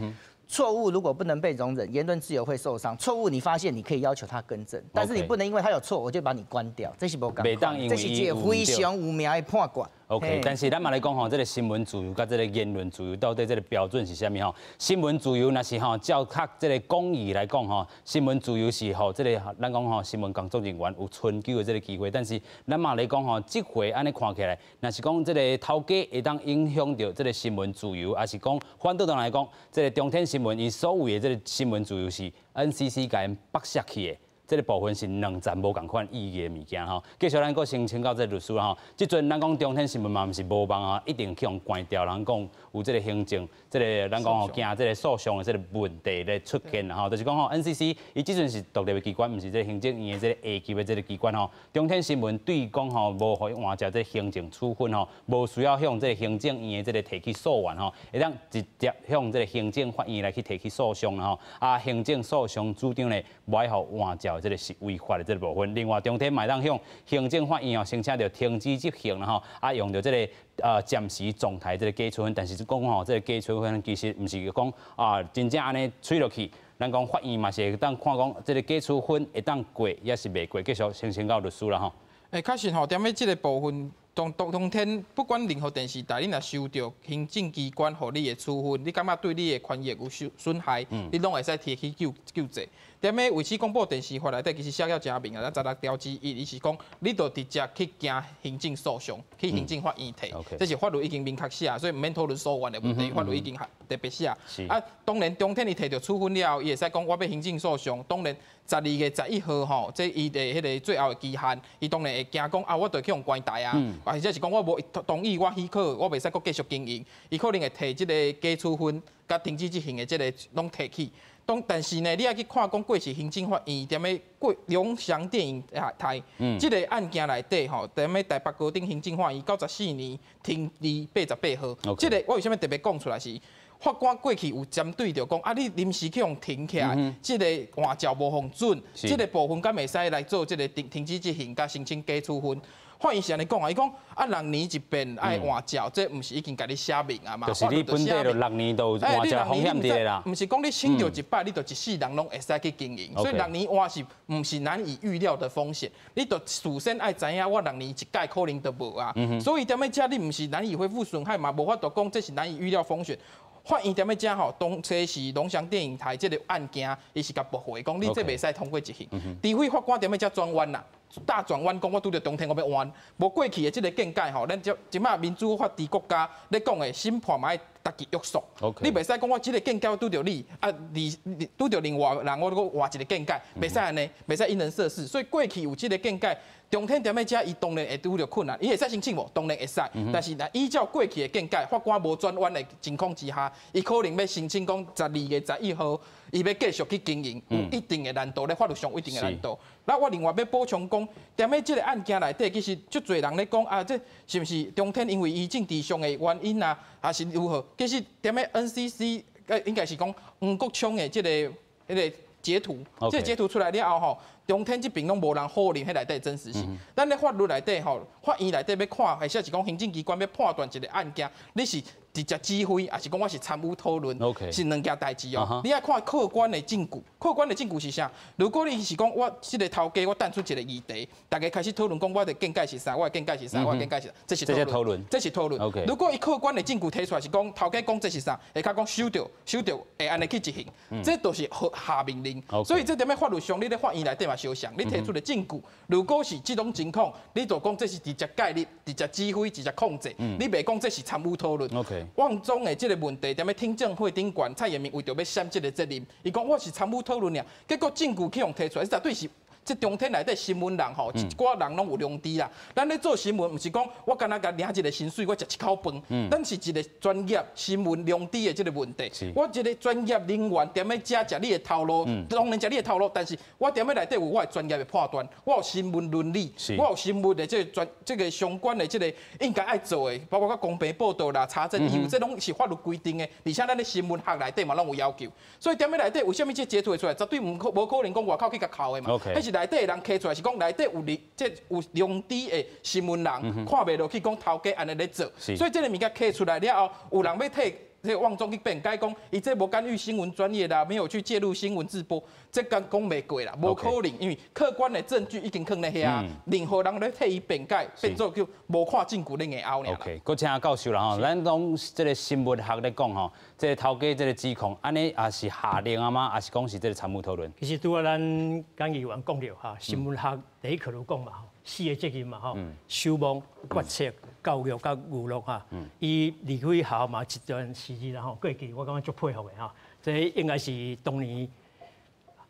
錯誤如果不能被容忍，言論自由會受傷。錯誤你發現你可以要求他更正，但是你不能因為他有錯，我就把你關掉，這是無仝款，這是一個非常有名的判決。 OK，但是咱嘛來講吼，這個新聞自由佮這個言論自由到底這個標準是啥物吼？新聞自由若是吼照較這個廣義來講吼，新聞自由是予這個咱講吼新聞工作人員有尋求的這個機會，但是咱嘛來講吼，這回按呢看起來，若是講這個頭家會當影響著這個新聞自由，抑是講反倒轉來講，這個中天新聞伊所謂的這個新聞自由是 NCC 共𪜶剝削去的。這個部分是兩層無仝款意義的物件吼。繼續咱閣先請教這個律師吼。這陣咱講中天新聞嘛，毋是無望啊，一定去予關掉。人講有這個行政，這個咱講吼驚這個訴訟的這個問題咧出現啦吼。就是講吼，NCC 伊這陣是獨立的機關，毋是這個行政院的這個下級的這個機關吼。中天新聞對講吼無予伊換照這個行政處分吼，無需要向這個行政院的這個提起訴願吼，會當直接向這個行政法院來去提起訴訟吼。啊，行政訴訟主張咧，無愛予換照。這個是違法的這個部分。另外，中天嘛會當向行政法院哦申請著停止執行啦吼，啊用著這個暫時狀態這個解處分，但是講吼，這個解處分其實毋是講啊真正按呢催落去。咱講法院嘛是會當看講這個解處分會當過，抑是袂過，繼續先請教律師啦吼。欸，確實吼，踮咧這個部分，當天不管任何電視台，你若收著行政機關予你的處分，你感覺對你的權益有受損害，你攏會使提起救濟。踮咧衛視廣播電視法內底，其實寫了誠明啊，咱16條之一，伊是講你著直接去行行政訴訟，去行政法院提，這是法律已經明確寫，所以毋免討論訴願的問題，法律已經特別寫。啊，當然中天伊提著處分了後，伊會使講我欲行政訴訟。當然12月11號吼，這伊的彼個最後的期限，伊當然會驚講啊，我著去予關台啊，或者是講我無同意我許可，我袂使閣繼續經營，伊可能會提這個解處分，佮停止執行的這個攏提起。當但是呢，你愛去看講過去行政法院踮咧過龍翔電影台，這個案件內底吼，踮咧台北高等行政法院94年停字88號，這個我為啥物特別講出來是？法官过去有针对著讲，啊，你临时去予停起来，这个换照无予准，这个部分敢袂使来做这个停止执行，佮申请解处分。法院是按呢讲啊，伊讲啊，六年一变爱换照，这毋是已经共你写明啊嘛？就是你本底就六年都有换照风险伫啦。毋是讲你申著一摆，你就一世人拢会使去经营。所以六年换是毋是难以预料的风险？你就事先爱知影，我六年一届可能就无啊。所以踮咧遮你毋是难以恢复损害嘛？无法度讲这是难以预料风险。法院踮咧遮吼，当初是龙翔电影台这个案件，伊是共驳回，讲你这袂使通过执行。除非法官踮咧遮转弯啦，大转弯，讲我拄著中天我欲换，无过去的这个见解吼，咱这这马民主法治国家咧讲的审判嘛爱逐家约束。你袂使讲我这个见解拄著你，啊，你拄著另外人我阁换一个见解，袂使按呢，袂使因人设事。所以过去有这个见解，中天踮咧遮，伊当然会拄著困难，伊会使申请无？当然会使，但是若依照过去的见解，法官无转弯的情况之下，伊可能欲申请讲12月11号，伊欲继续去经营，有一定的难度，咧法律上有一定的难度。那我另外欲补充讲，踮咧这个案件内底，其实足济人咧讲啊，这是毋是中天因为伊政治上的原因啊，还是如何？其实踮咧 NCC，应该是讲黄国昌的这个截图，这个截图出来了后吼，中天这边拢无人否认彼内底真实性。咱咧法律内底吼，法院内底欲看，或者是讲行政机关欲判断一个案件，你是直接指挥，还是讲我是参与讨论，是两件代志哦。你爱看客观的证据，客观的证据是啥？如果你是讲我这个头家，我掷出一个议题，大家开始讨论讲我的见解是啥，我的见解是啥，我的见解是啥，这是讨论，这是讨论。如果伊客观的证据提出来是讲头家讲这是啥，下跤讲收著收著会按呢去执行，这都是下命令。所以这踮咧法律上，你咧法院内底嘛相像，你提出的证据，如果是这种情况，你就讲这是直接介入、直接指挥、直接控制，你袂讲这是参与讨论。旺中的这个问题，踮咧听证会顶悬，蔡衍明为著欲闪这个责任，伊讲我是参与讨论尔，结果证据去予提出来，这绝对是。这中天内底新闻人吼，一寡人拢有良知啦。咱咧做新闻，毋是讲我干焦共领一个薪水，我食一口饭。咱是一个专业新闻良知的这个问题。我一个专业人员踮咧遮食你的头路，当然食你的头路，但是我踮咧内底有我的专业的判断，我有新闻伦理，我有新闻的这个专这个相关的这个应该爱做的，包括较公平报道啦、查证义务，这拢是法律规定的。而且咱咧新闻学内底嘛拢有要求。所以踮咧内底为啥物这截图会出来？绝对无可能讲外口去共拷的嘛。彼是内底的人提出来，是讲内底有理，这有良知的新闻人看袂落去，讲头家按呢咧做，所以这个物件提出来了后，有人欲替这个旺中去辩解讲，伊这无干预新闻专业啦，没有去介入新闻直播，这敢讲袂过啦，无可能，因为客观的证据已经囥咧遐，任何人咧替伊辩解，变做叫无看证据咧硬拗尔。 OK，阁请教授啦吼，咱拢这个新闻学咧讲吼，这个头家这个指控，按呢也是下令啊吗？还是讲是这个参与讨论？其实拄仔咱江议员讲著哈，新闻学第一课就讲嘛，四个责任嘛吼，守望、决策、教育佮娱乐哈。伊离开学校嘛一段时日啦吼，过去我感觉足佩服的哈。这应该是当年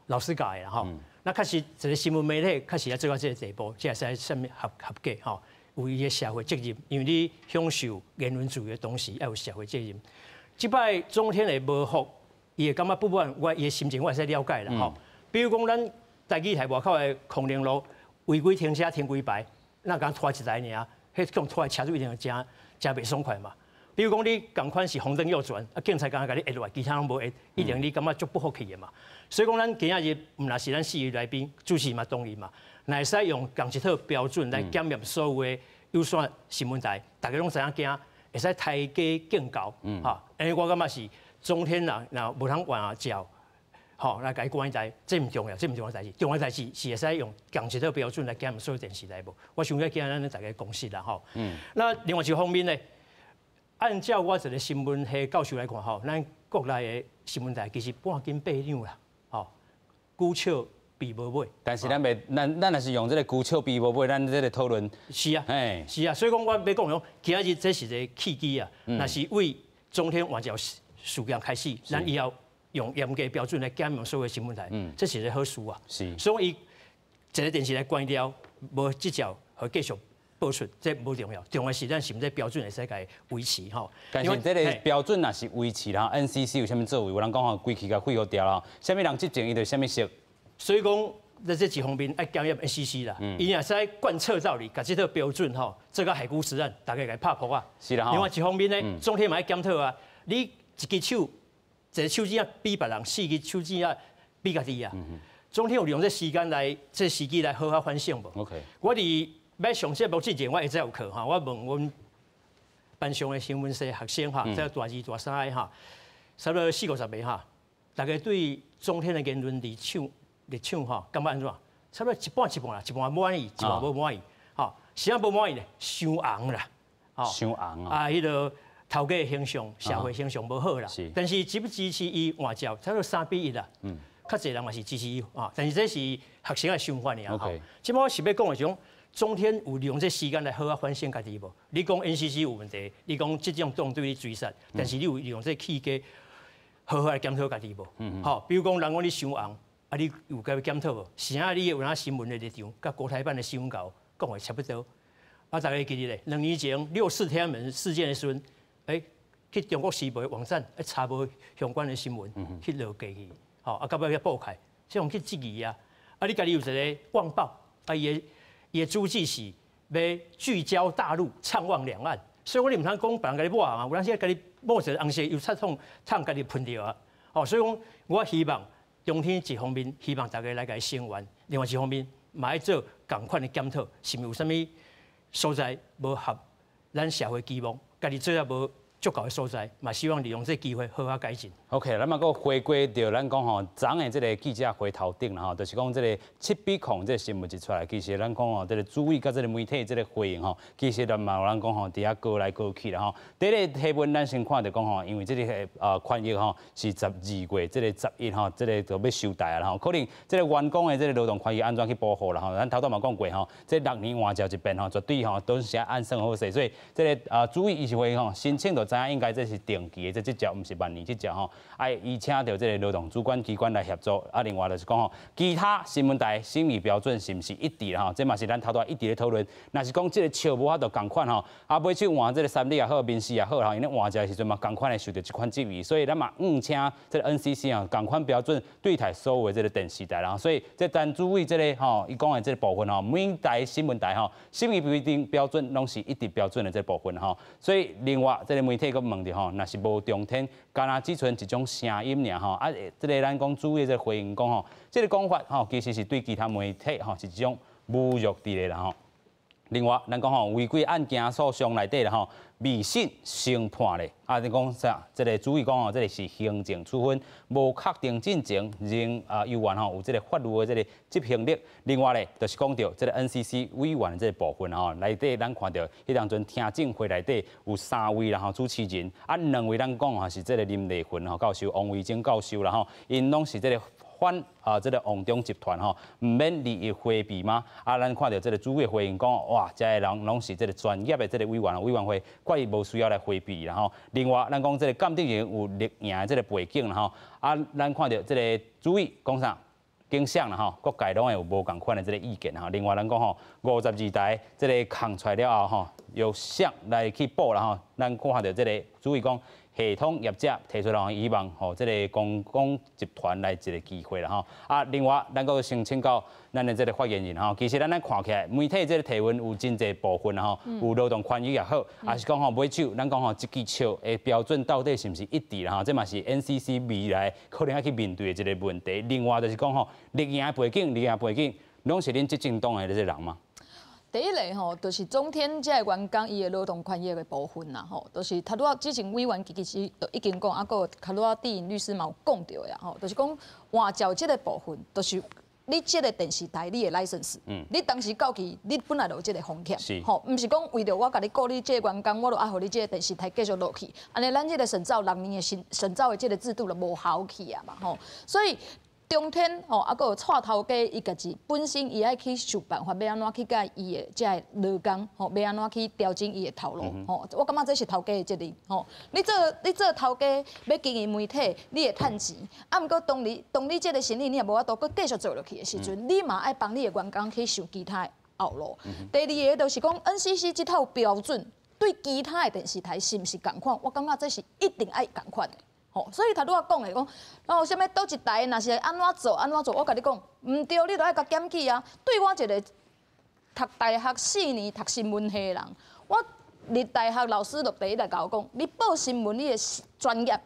老师教的啦吼。那确实一个新闻媒体确实要做到这个地步，这才算合格吼，有伊的社会责任，因为你享受言论自由的同时，要有社会责任。这摆中天的无服，伊会感觉不满，我伊的心情我会使了解啦吼。比如讲，咱台语台外口的康宁路违规停车停几排，那共拖一台尔，彼种拖的车主一定诚诚袂爽快嘛。比如讲，你仝款是红灯右转，啊，警察敢若共你按落来，其他拢无按，一定你感觉足不服气的嘛。所以讲，咱今仔日毋若是咱四位来宾，主持嘛同意嘛，若会使用仝一套标准来检验所有的有线新闻台，大家拢知影惊，会使抬价竞高，哈。因为我感觉是中天人若无通换照，吼来共伊关台，这毋重要，这毋重要代志，重要代志是会使用仝一套标准来检验所有电视台无？我想欲今仔咱大家共识啦，吼。那另外一方面呢，按照我一个新闻系教授来看，吼，咱国内的新闻台其实半斤八两啦，吼，牛笑鱉无尾。但是咱袂，咱若是用这个牛笑鱉无尾，咱这个讨论是啊，是啊，所以讲我欲讲讲，今仔日这是一个契机啊，若是为中天换照事件开始，咱以后用严格标准来检验所有新闻台，这是一个好事啊。所以一个电视台关掉，无执照予继续播出，这无重要，重要是咱是毋是标准会使共维持吼。但是这个标准若是维持啦，NCC 有啥物作为？有人讲吼，规气共废予掉啦，啥物人执政，伊就啥物色。所以讲，在这一方面爱检验 NCC 啦，伊若使贯彻到底，共这套标准吼，做到海枯石烂，大家共拍噗仔。是啦。另外一方面呢，中天嘛爱检讨啊，你一支手，一个手指仔比別人，四支手指仔比家己啊。中天有利用這時間來，這時機來好好反省無？OK。我佇欲上節目之前，我下早有課哈，我問阮班上的新聞系學生哈，這大二大三的哈，差不多四五十个哈，大家對中天的言論立場立場哈，感覺按怎？差不多一半一半啦，一半滿意，一半無滿意。吼，啥無滿意呢？傷紅啦，傷紅啊！啊，彼个頭家的形象、社會形象無好啦。是。但是支不支持伊換照，差不多3比1啦。較濟人嘛是支持伊啊，但是這是學生的想法爾。 OK。這擺我是欲講的是講，中天有利用這時間來好好反省家己無？你講 NCC 有問題，你講這種黨對你追殺，但是你有利用這契機好好來檢討家己無？吼，比如講人講你傷紅，啊，你有共檢討無？是啊，你有哪新聞的立場，佮國台辦的新聞稿講的差不多。啊，大家記得咧，2年前六四天安門事件的時陣，去中國時報的網站，查無相關的新聞，去落過去。吼，啊，到尾去報開，這種去質疑啊！啊，你家己有一个旺報，啊，伊的主旨是欲聚焦大陸，暢旺兩岸，所以我你毋通講別人共你抹啊，有當時共你抹一个紅色油漆桶，桶共你噴著啊！哦，所以講，我希望中天一方面希望大家來共伊聲援，另外一方面嘛愛做仝款的檢討，是毋是有啥物所在無合咱社會期望，家己做也無足夠的所在，嘛希望利用這個機會好好改進。 OK，咱嘛閣回歸著咱講吼，昨的這个記者會頭頂啦吼，就是講這个7比0這个新聞一出來，其實咱講吼，這个主委佮這个媒體這个回應吼，其實咱嘛有人講吼，佇遐高來高去啦吼。第一个提問，咱先看著講吼，因為這个權益吼是12月這个11吼，這个就欲收台啊吼，可能這个員工的這个勞動權益按怎去保護啦吼？咱頭拄嘛講過吼，這6年換照一遍吼，絕對吼都是按算好勢，所以這个主委伊是會吼申請就知影應該這是定期的這執照，毋是萬年執照吼。愛伊請著這个勞動主管機關來協助，啊，另外就是講吼，其他新聞台審議標準是毋是一致啦吼？這嘛是咱頭拄一直咧討論。若是講這个笑無法度仝款吼，啊，尾手換這个三立也好，民視也好吼，𪜶咧換照的時陣嘛，仝款會受著這款質疑，所以咱嘛毋請這个 NCC 啊，仝款標準對待所有的這个電視台啦。所以這陳主委這个吼，伊講的這个部分吼，每台新聞台吼，審議規定標準攏是一致標準的這个部分吼。所以另外這个媒體閣問著吼，若是無中天，敢若只賰一種聲音爾吼，啊，這个咱講主委這个回應講吼，這个講法吼，其實是對其他媒體吼是一種侮辱佇咧啦吼。另外，咱講吼違規案件訴訟內底啦吼，未審先判咧，啊，你講啥？這个主委講吼，這个是行政處分，無確定進程，仍啊猶原吼有這个法律的這个執行力。另外咧，就是講著這个 NCC 委員的這个部分吼，內底咱看著彼當陣聽證會內底有三位啦吼主持人，啊，兩位咱講吼是這个林麗雲吼教授、王維珍教授啦吼，𪜶攏是這个反啊，這个旺中集團吼，毋免利益迴避嗎？啊，咱看著這个主委回應講，哇，這个人攏是這个專業的這个委員委員會，決意無需要來迴避啦吼。另外，咱講這个鑑定人有綠營的這个背景啦吼，啊，咱看著這个主委講啥？影響啦吼，各界攏會有無仝款的這个意見吼。另外，咱講吼，52台這个空出來了後吼，由誰來去補啦吼？咱看著這个主委講，系統業者提出來希望，予這个公共集團來一个機會啦吼。啊，另外，咱閣先請教咱的這个發言人吼，其實咱來看起來，媒體這个提問有真濟部分啦吼，有勞動權益也好，抑是講吼尾手，咱講吼一支笑的標準到底是毋是一致啦吼？這嘛是 NCC 未來可能愛去面對的一个問題。另外就是講吼，綠營的背景，綠營背景，攏是恁執政黨的這个人嗎？第一个吼，就是中天這个員工伊的勞動權益的部分啦吼，就是頭拄仔之前委員其實都已經講，啊，閣有頭拄仔智穎律師嘛有講著的啊吼，就是講換照這个部分，就是你這个電視台你的 license，你當時到期，你本來就有這个風險，吼，毋是講為著我共你顧你這个員工，我就愛予你這个電視台繼續落去，按呢咱這个審照6年的審審照的這个制度就無效去啊嘛吼，所以。中天吼，啊，閣有蔡頭家，伊家己本身伊愛去想辦法，欲按怎去共伊的這个勞工吼，欲按怎去調整伊的頭路吼。我感覺這是頭家的責任吼。你做頭家欲經營媒體，你會趁錢，啊，毋過當你這个生意你也無法度閣繼續做落去的時陣，你嘛愛幫你的員工去想其他的後路。第二个就是講 NCC 這套標準對其他的電視台是毋是仝款？我感覺這是一定愛仝款的。吼，所以頭拄仔講的講，哦，啥物佗一台若是按怎做按怎做，我共你講，毋對，你著愛共檢舉啊。對我一個讀大學4年讀新聞系的人，我佇大學老師就第一來共我講，你報新聞你的專業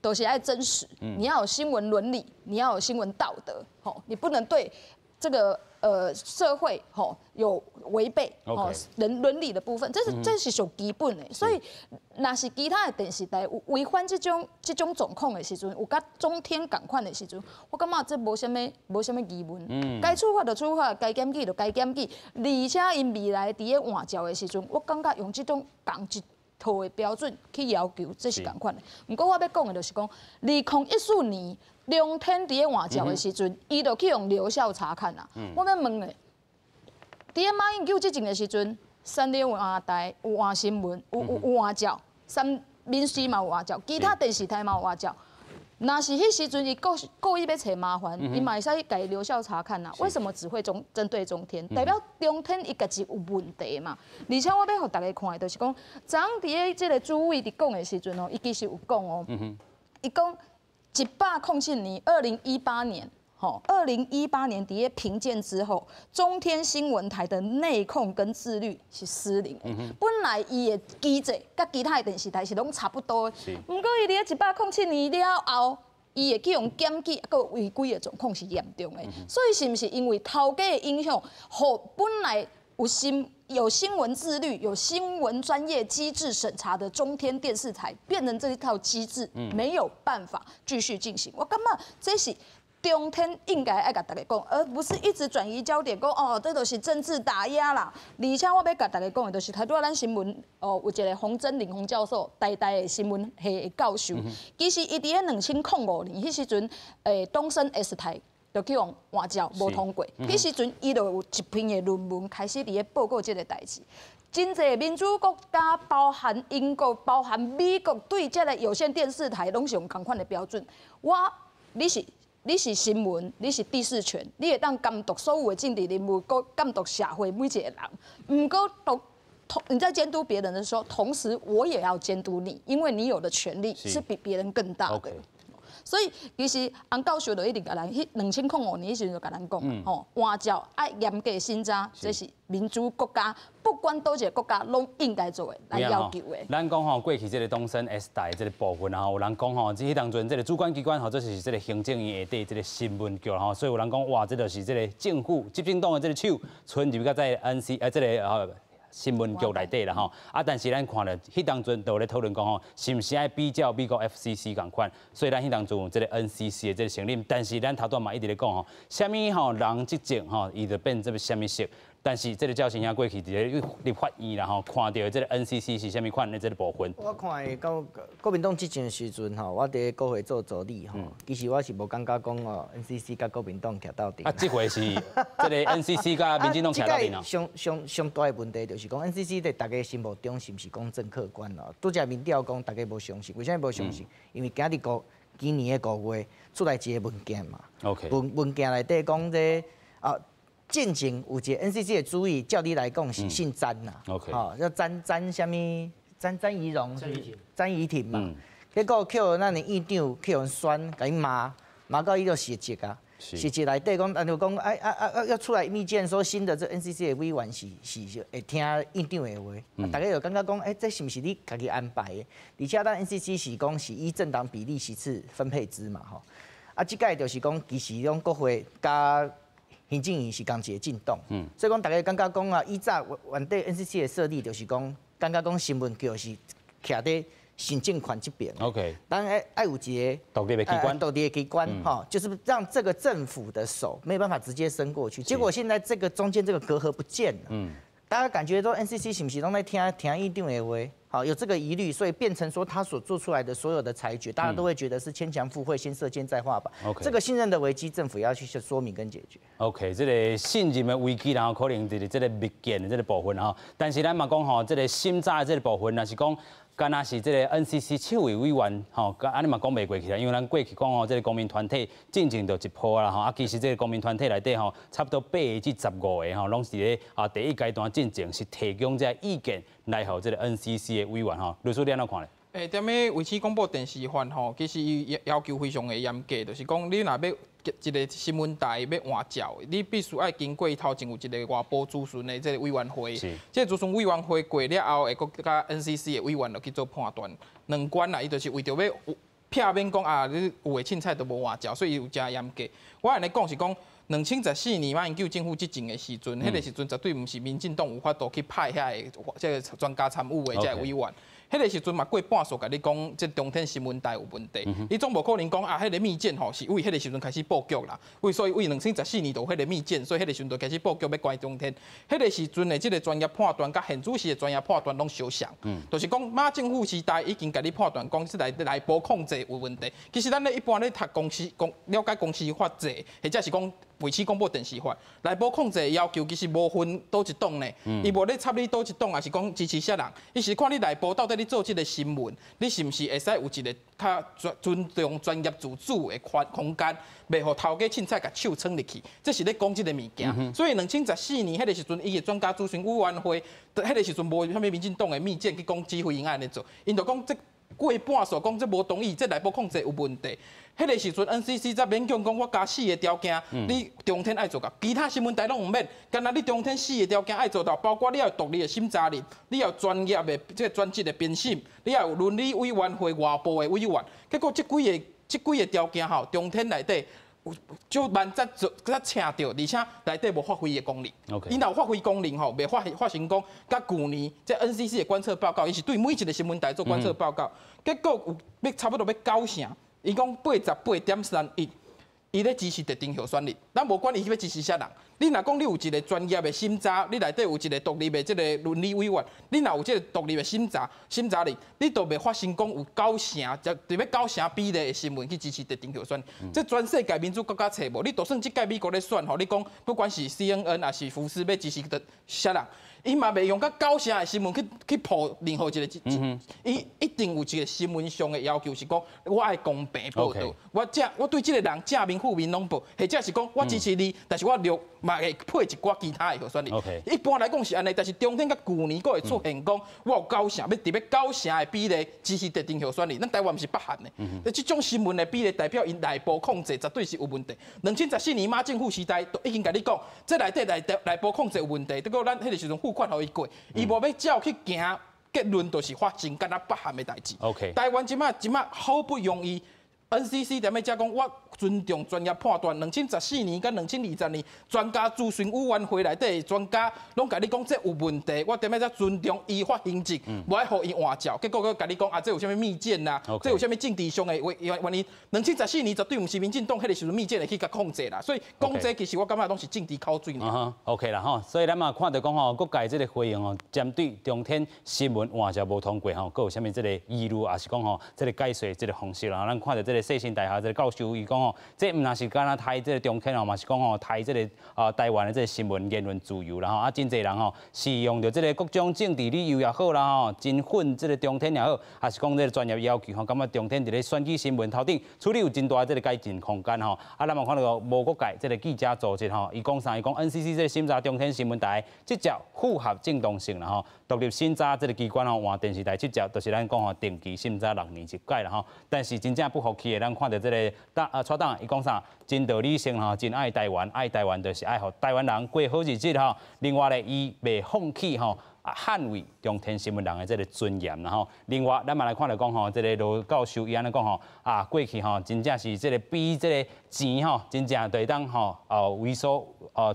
都是愛真實，你要有新聞倫理，你要有新聞道德，吼，你不能對這個社會吼有違背吼人倫理的部分，這是屬基本的。所以，若是其他的電視台有違反這種狀況的時陣，有佮中天仝款的時陣，我感覺這無啥物疑問。該處罰就處罰，該檢舉就該檢舉。而且𪜶未來佇咧換照的時陣，我感覺用這種仝一套的標準去要求，這是仝款的。毋過我欲講的就是講，2014年中天佇咧換照的時陣，伊就去予留校察看啊。我欲問的，佇咧馬英九執政的時陣，三立有換台，有換新聞，有換照，三民視嘛有換照，其他電視台嘛有換照。若是彼時陣伊故意欲揣麻煩，伊嘛會使共伊留校察看啊。為什麼只會針對中天？代表中天伊家己有問題嘛？而且我欲予大家看的，就是講，昨昏佇咧這個主委佇講的時陣哦，伊其實有講哦，伊講107年，2018年，吼，二零一八年佇咧評鑑之後，中天新聞台的內控跟自律是失靈的。本來伊的機制佮其他的電視台是攏差不多的，毋過伊佇咧107年了後，伊會去予檢舉，閣違規的狀況是嚴重的。所以是毋是因為頭家的影響，予本來有新聞自律、有新聞專業機制審查的中天電視台，變成這一套機制沒有辦法繼續進行？我感覺這是中天應該愛共大家講，而不是一直轉移焦點，講哦，這都是政治打壓啦。而且我欲共大家講的，就是頭拄仔咱新聞哦，有一個洪真林洪教授，台大的新聞系的教授，其實伊佇咧2005年彼時陣，東森 S 台就去予換照無通過，彼時陣伊就有一篇的論文開始佇咧報告這個代誌。真濟民主國家，包含英國、包含美國，對這個有線電視台攏是用仝款的標準。我，你是新聞，你是第四權，你會當監督所有的政治人物，閣監督社會每一個人。毋過，同你在監督別人的時候，同時我也要監督你，因為你有的權力是比別人更大的。所以其實洪教授就一直共咱，彼2005年彼時陣就共咱講，吼，換照愛嚴格審查，這是民主國家，不管佗一個國家，攏應該做的，來要求的。咱講吼，過去這個東森 S 台這個部分啊，有人講吼，這彼當陣這個主管機關或者是這個行政院下底這個新聞局吼，所以有人講哇，這就是這個政府執政黨的這個手伸入到這個 NC 這個新聞局內底啦吼，啊，但是咱看了，彼當陣就有咧討論講吼，是毋是愛比照美國 FCC 仝款，所以咱彼當陣有這個 NCC 的這個成立，但是咱頭拄嘛一直咧講吼，啥物吼人執政吼，伊就變這個啥物色。但是這個趙先生過去佇咧立法院啦吼，看著這個 NCC 是啥物款的這個部分。我看到國民黨執政的時陣吼，我佇國會做助理吼，其實我是無感覺講哦，NCC 佮國民黨徛鬥陣。啊，這回是這個 NCC 佮民進黨徛鬥陣哦。上上上大的問題就是講 NCC 佇大家心目中是毋是公正客觀咯？拄才民調講大家無相信，為啥物無相信？因為今日五今年的5月出來一個文件嘛。 文件內底講這啊。進前有一個 NCC 的主委，照理來講是姓詹啦，吼叫詹詹啥物？詹詹怡蓉、詹怡婷嘛。結果予咱的院長予人酸，共伊罵，罵到伊就辭職啊。辭職內底講，按就講，哎啊啊啊，要出來密見說新的這 NCC 的委員是會聽院長的話，大家就感覺講，欸，這是毋是你家己安排的？而且咱 NCC 是講是依政黨比例席次分配制嘛，吼。啊，這擺就是講，其實種國會佮行政院是仝一個政黨，所以講大家感覺講啊，以早原底 NCC 的設立就是講，感覺講新聞局是徛佇行政權這邊。 當然愛有一個獨立的機關，獨立的機關，吼，就是讓這個政府的手沒有辦法直接伸過去。結果現在這個中間這個隔閡不見了，大家感覺說 NCC 是毋是攏在聽聽院長的話？好，有這個疑慮，所以變成說他所做出來的所有的裁決，大家都會覺得是牽強附會，先射箭再畫靶。 這個信任的危機，政府要去說明跟解決。 OK，這個信任的危機，然後可能就是這個密件的這個部分吼。但是咱嘛講吼，這個審查的這個部分，若是講敢若是這個 NCC 七位委員吼，按呢嘛講袂過去啦，因為咱過去講吼，這個公民團體進前就一波啦吼，啊，其實這個公民團體內底吼，差不多8個至15個吼，攏是咧啊第一階段進前是提供這個意見來予這個 NCC 的委員吼，律師你按怎看咧？欸，踮咧衛星廣播電視法吼，其實伊要求非常的嚴格，就是講你若欲一個新聞台欲換照，你必須愛經過頭前有一個外部諮詢的這個委員會，這個諮詢委員會過了後，會閣佮 NCC 的委員落去做判斷。兩關啦，伊就是為著欲避免講啊，你有的凊彩都無換照，所以有誠嚴格。我按呢講是講，2014年馬英九政府執政的時陣，彼個時陣絕對毋是民進黨有法度去派遐个這个專家參與的這个委員。彼个時陣嘛過半數共你講，這中天新聞台有問題。你總無可能講啊，彼个密件吼是為彼个時陣開始布局啦。為所以為2014年就有彼个密件，所以彼個時陣就開始布局欲關中天。彼个時陣的這个專業判斷，佮現主時的專業判斷攏相像，就是講馬政府時代已經共你判斷講，這內內部控制有問題。其實咱咧一般咧讀公司公了解公司法制，或者是講衛星廣播電視法，內部控制的要求其實無分佗一黨呢，伊無咧插你佗一黨，抑是講支持啥人，伊是看你內部到底你做這个新聞，你是毋是會使有一个較尊重專業自主的空間，袂予頭家凊彩共手撐入去，這是咧講這个物件。所以2014年彼个時陣，伊的專家諮詢委員會，彼个時陣無啥物民進黨的密件去講指揮𪜶按呢做，𪜶就講這過半數講這無同意，這內部控制有問題。彼个時陣 NCC 才勉強講我加四个條件，你中天愛做到，其他新聞台攏毋免。干焦你中天四个條件愛做到，包括你要有獨立的審查人，你要有專業的這个專職的編審，你要有倫理委員會外部的委員。結果這幾个條件吼，中天內底就慢才做，才請著，而且內底無發揮的功能。伊若有發揮功能吼，袂發生講，佮舊年這 NCC 的觀測報告，伊是對每一个新聞台做觀測報告，結果有欲差不多欲九成。伊講88.31，伊咧支持特定候選人，咱無管伊欲支持啥人。你若講你有一个專業的審查，你內底有一个獨立的這个倫理委員，你若有這个獨立的審查人，你就袂發生講有九成，就佇欲九成比例的新聞去支持特定候選人。這全世界民主國家揣無，你就算這屆美國咧選吼，你講不管是 CNN 抑是福斯欲支持的啥人，伊嘛袂用佮九成的新聞去鋪任何一个，伊一定有一个新聞上的要求是講，我愛公平報導，我對這个人正面負面攏報，或者是講我支持你，但是我略嘛會配一寡其他的候選人。一般來講是按呢，但是中天佮舊年閣會出現講，我有九成欲佇欲九成的比例支持特定候選人，咱台灣毋是北韓的，這種新聞的比例代表𪜶內部控制絕對是有問題。2014年馬政府時代都已經共你講，這內底內部控制有問題，結果咱彼个時陣付款予伊過，伊無欲照去行，結論就是發生敢若北韓的代誌。 台灣這擺好不容易，NCC 踮咧遮講，我尊重專業判斷。2014年佮2020年，專家諮詢委員會內底的專家攏共你講這有問題，我踮咧遮尊重依法行政，無愛予伊換照。結果閣共你講啊，這有啥物密件啦？這有啥物政治上的原因？2014年絕對毋是民進黨彼个時陣密件會去共控制啦。所以講這其實我感覺攏是政治口水。 OK 啦吼，所以咱嘛看著講吼，各界這个回應吼，針對中天新聞換照無通過吼，閣有啥物這个疑慮，抑是講吼，這个解說這个方式啦。咱看著這个世新大學這个教授伊講吼，這毋但是干焦刣這个中天哦，嘛是講吼刣這个台灣的這个新聞言論自由啦吼。啊，真濟人吼是用著這个各種政治理由也好啦吼，真粉這个中天也好，抑是講這个專業要求吼，感覺中天佇咧選舉新聞頭頂處理有真大這个改進空間吼。啊，咱嘛看著無國界這个記者組織吼，伊講啥？伊講 NCC 這个審查中天新聞台這隻符合正當性啦吼，獨立審查這个機關吼換電視台這隻，就是咱講吼定期審查6年一擺啦吼。但是真正不服氣的，咱看著這个黨啊，蔡董伊講啥？真道理性吼，真愛台灣，愛台灣就是愛予台灣人過好日子吼。另外咧，伊袂放棄吼，捍衛中天新聞人的這个尊嚴啦吼。另外，咱嘛來看著講吼，這个羅教授伊按呢講吼，啊，過去吼真正是這个比這个錢吼，真正就會當吼為所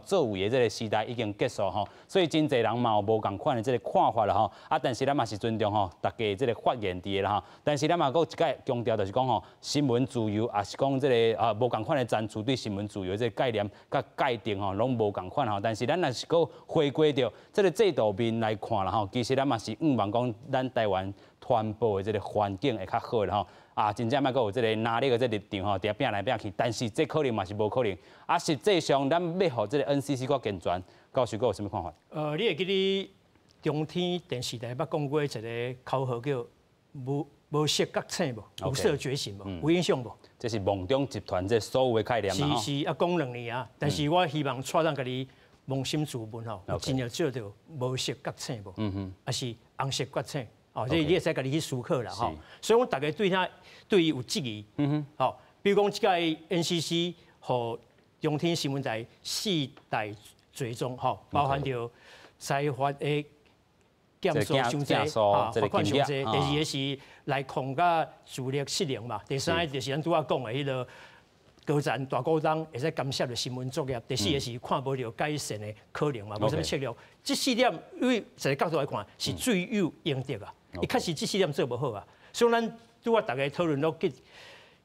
作為的這个時代已經結束吼。所以真濟人嘛有無仝款的這个看法啦吼。啊，但是咱嘛是尊重吼大家這个發言佇的啦吼。但是咱嘛閣一擺強調，就是講吼，新聞自由，抑是講這个無仝款的層次對新聞自由這个概念佮界定吼，攏無仝款吼。但是咱若是閣回歸著這个制度面來看啦吼，其實咱嘛是向望講，咱台灣傳播的這个環境會較好啦吼。啊，真正莫閣有這个拿捏的這个立場吼，佇遐拚來拚去，但是這可能嘛是無可能。啊，實際上咱欲予這个 NCC 閣健全，教授閣有啥物看法？你會記得中天電視台捌講過一个口號叫無色覺醒無？無色覺醒無？有印象無？這是夢中集團這所有的概念嘛？是是啊，講兩年啊，但是我希望蔡董家己捫心自問吼，有真正做著無色覺醒無？抑是紅色覺醒？哦，這你會使家己去思考啦吼。所以講，大家對他對伊有質疑。吼，比如講，這屆 NCC 予中天新聞台四大罪狀吼，包含著司法的减数伤济，哈，罚款伤济。第二个是内控佮助力失灵嘛。第三个就是咱拄仔讲的彼个高层大股东会使干涉著新闻作业。第四个是看无著改善的可能嘛，无啥物策略。这四点，对一个角度来看，是罪有应得啊。伊确实这四点做无好啊。所以咱拄仔逐家讨论拢集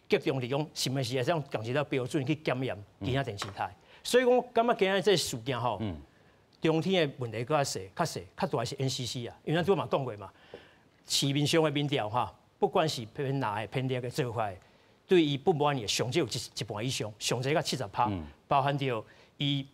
集中伫讲，是毋是会使用仝一个标准去检验其他电视台？所以讲，感觉今仔这事件吼，中天的问题阁较细、较细、较大是 NCC 啊，因为咱拄嘛讲过嘛，市面上的民调哈，不管是偏蓝的、偏绿的做法，对伊不满意的上少有一半以上，上济到70%，包含著伊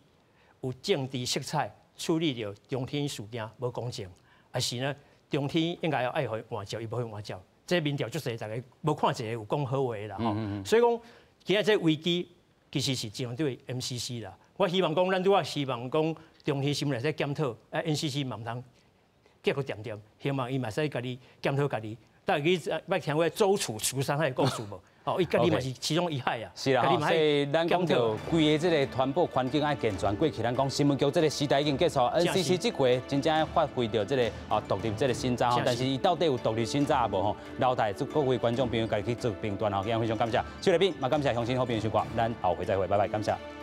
有政治色彩处理著中天事件无公正，抑是呢中天应该要爱予换照，伊无予换照，这民调足济，逐家无看一个有讲好话的啦吼。所以讲，今仔这危机其实是针对 NCC 啦。我希望讲，咱拄仔希望讲中天新闻会使检讨，啊 NCC 嘛毋通结果恬恬，希望伊嘛使家己检讨家己。但是你捌听过周处除三害的故事无？哦，伊家己嘛是其中一害啊。是啦，所以咱讲著规个这个传播环境爱健全。过去咱讲新闻局这个时代已经结束，NCC 这回真正爱发挥著这个独立这个审查吼，但是伊到底有独立审查无吼？留待各位观众朋友家己去做评断吼。今日非常感谢，小来宾嘛感谢乡亲好朋友收看，咱后回再会，拜拜，感谢。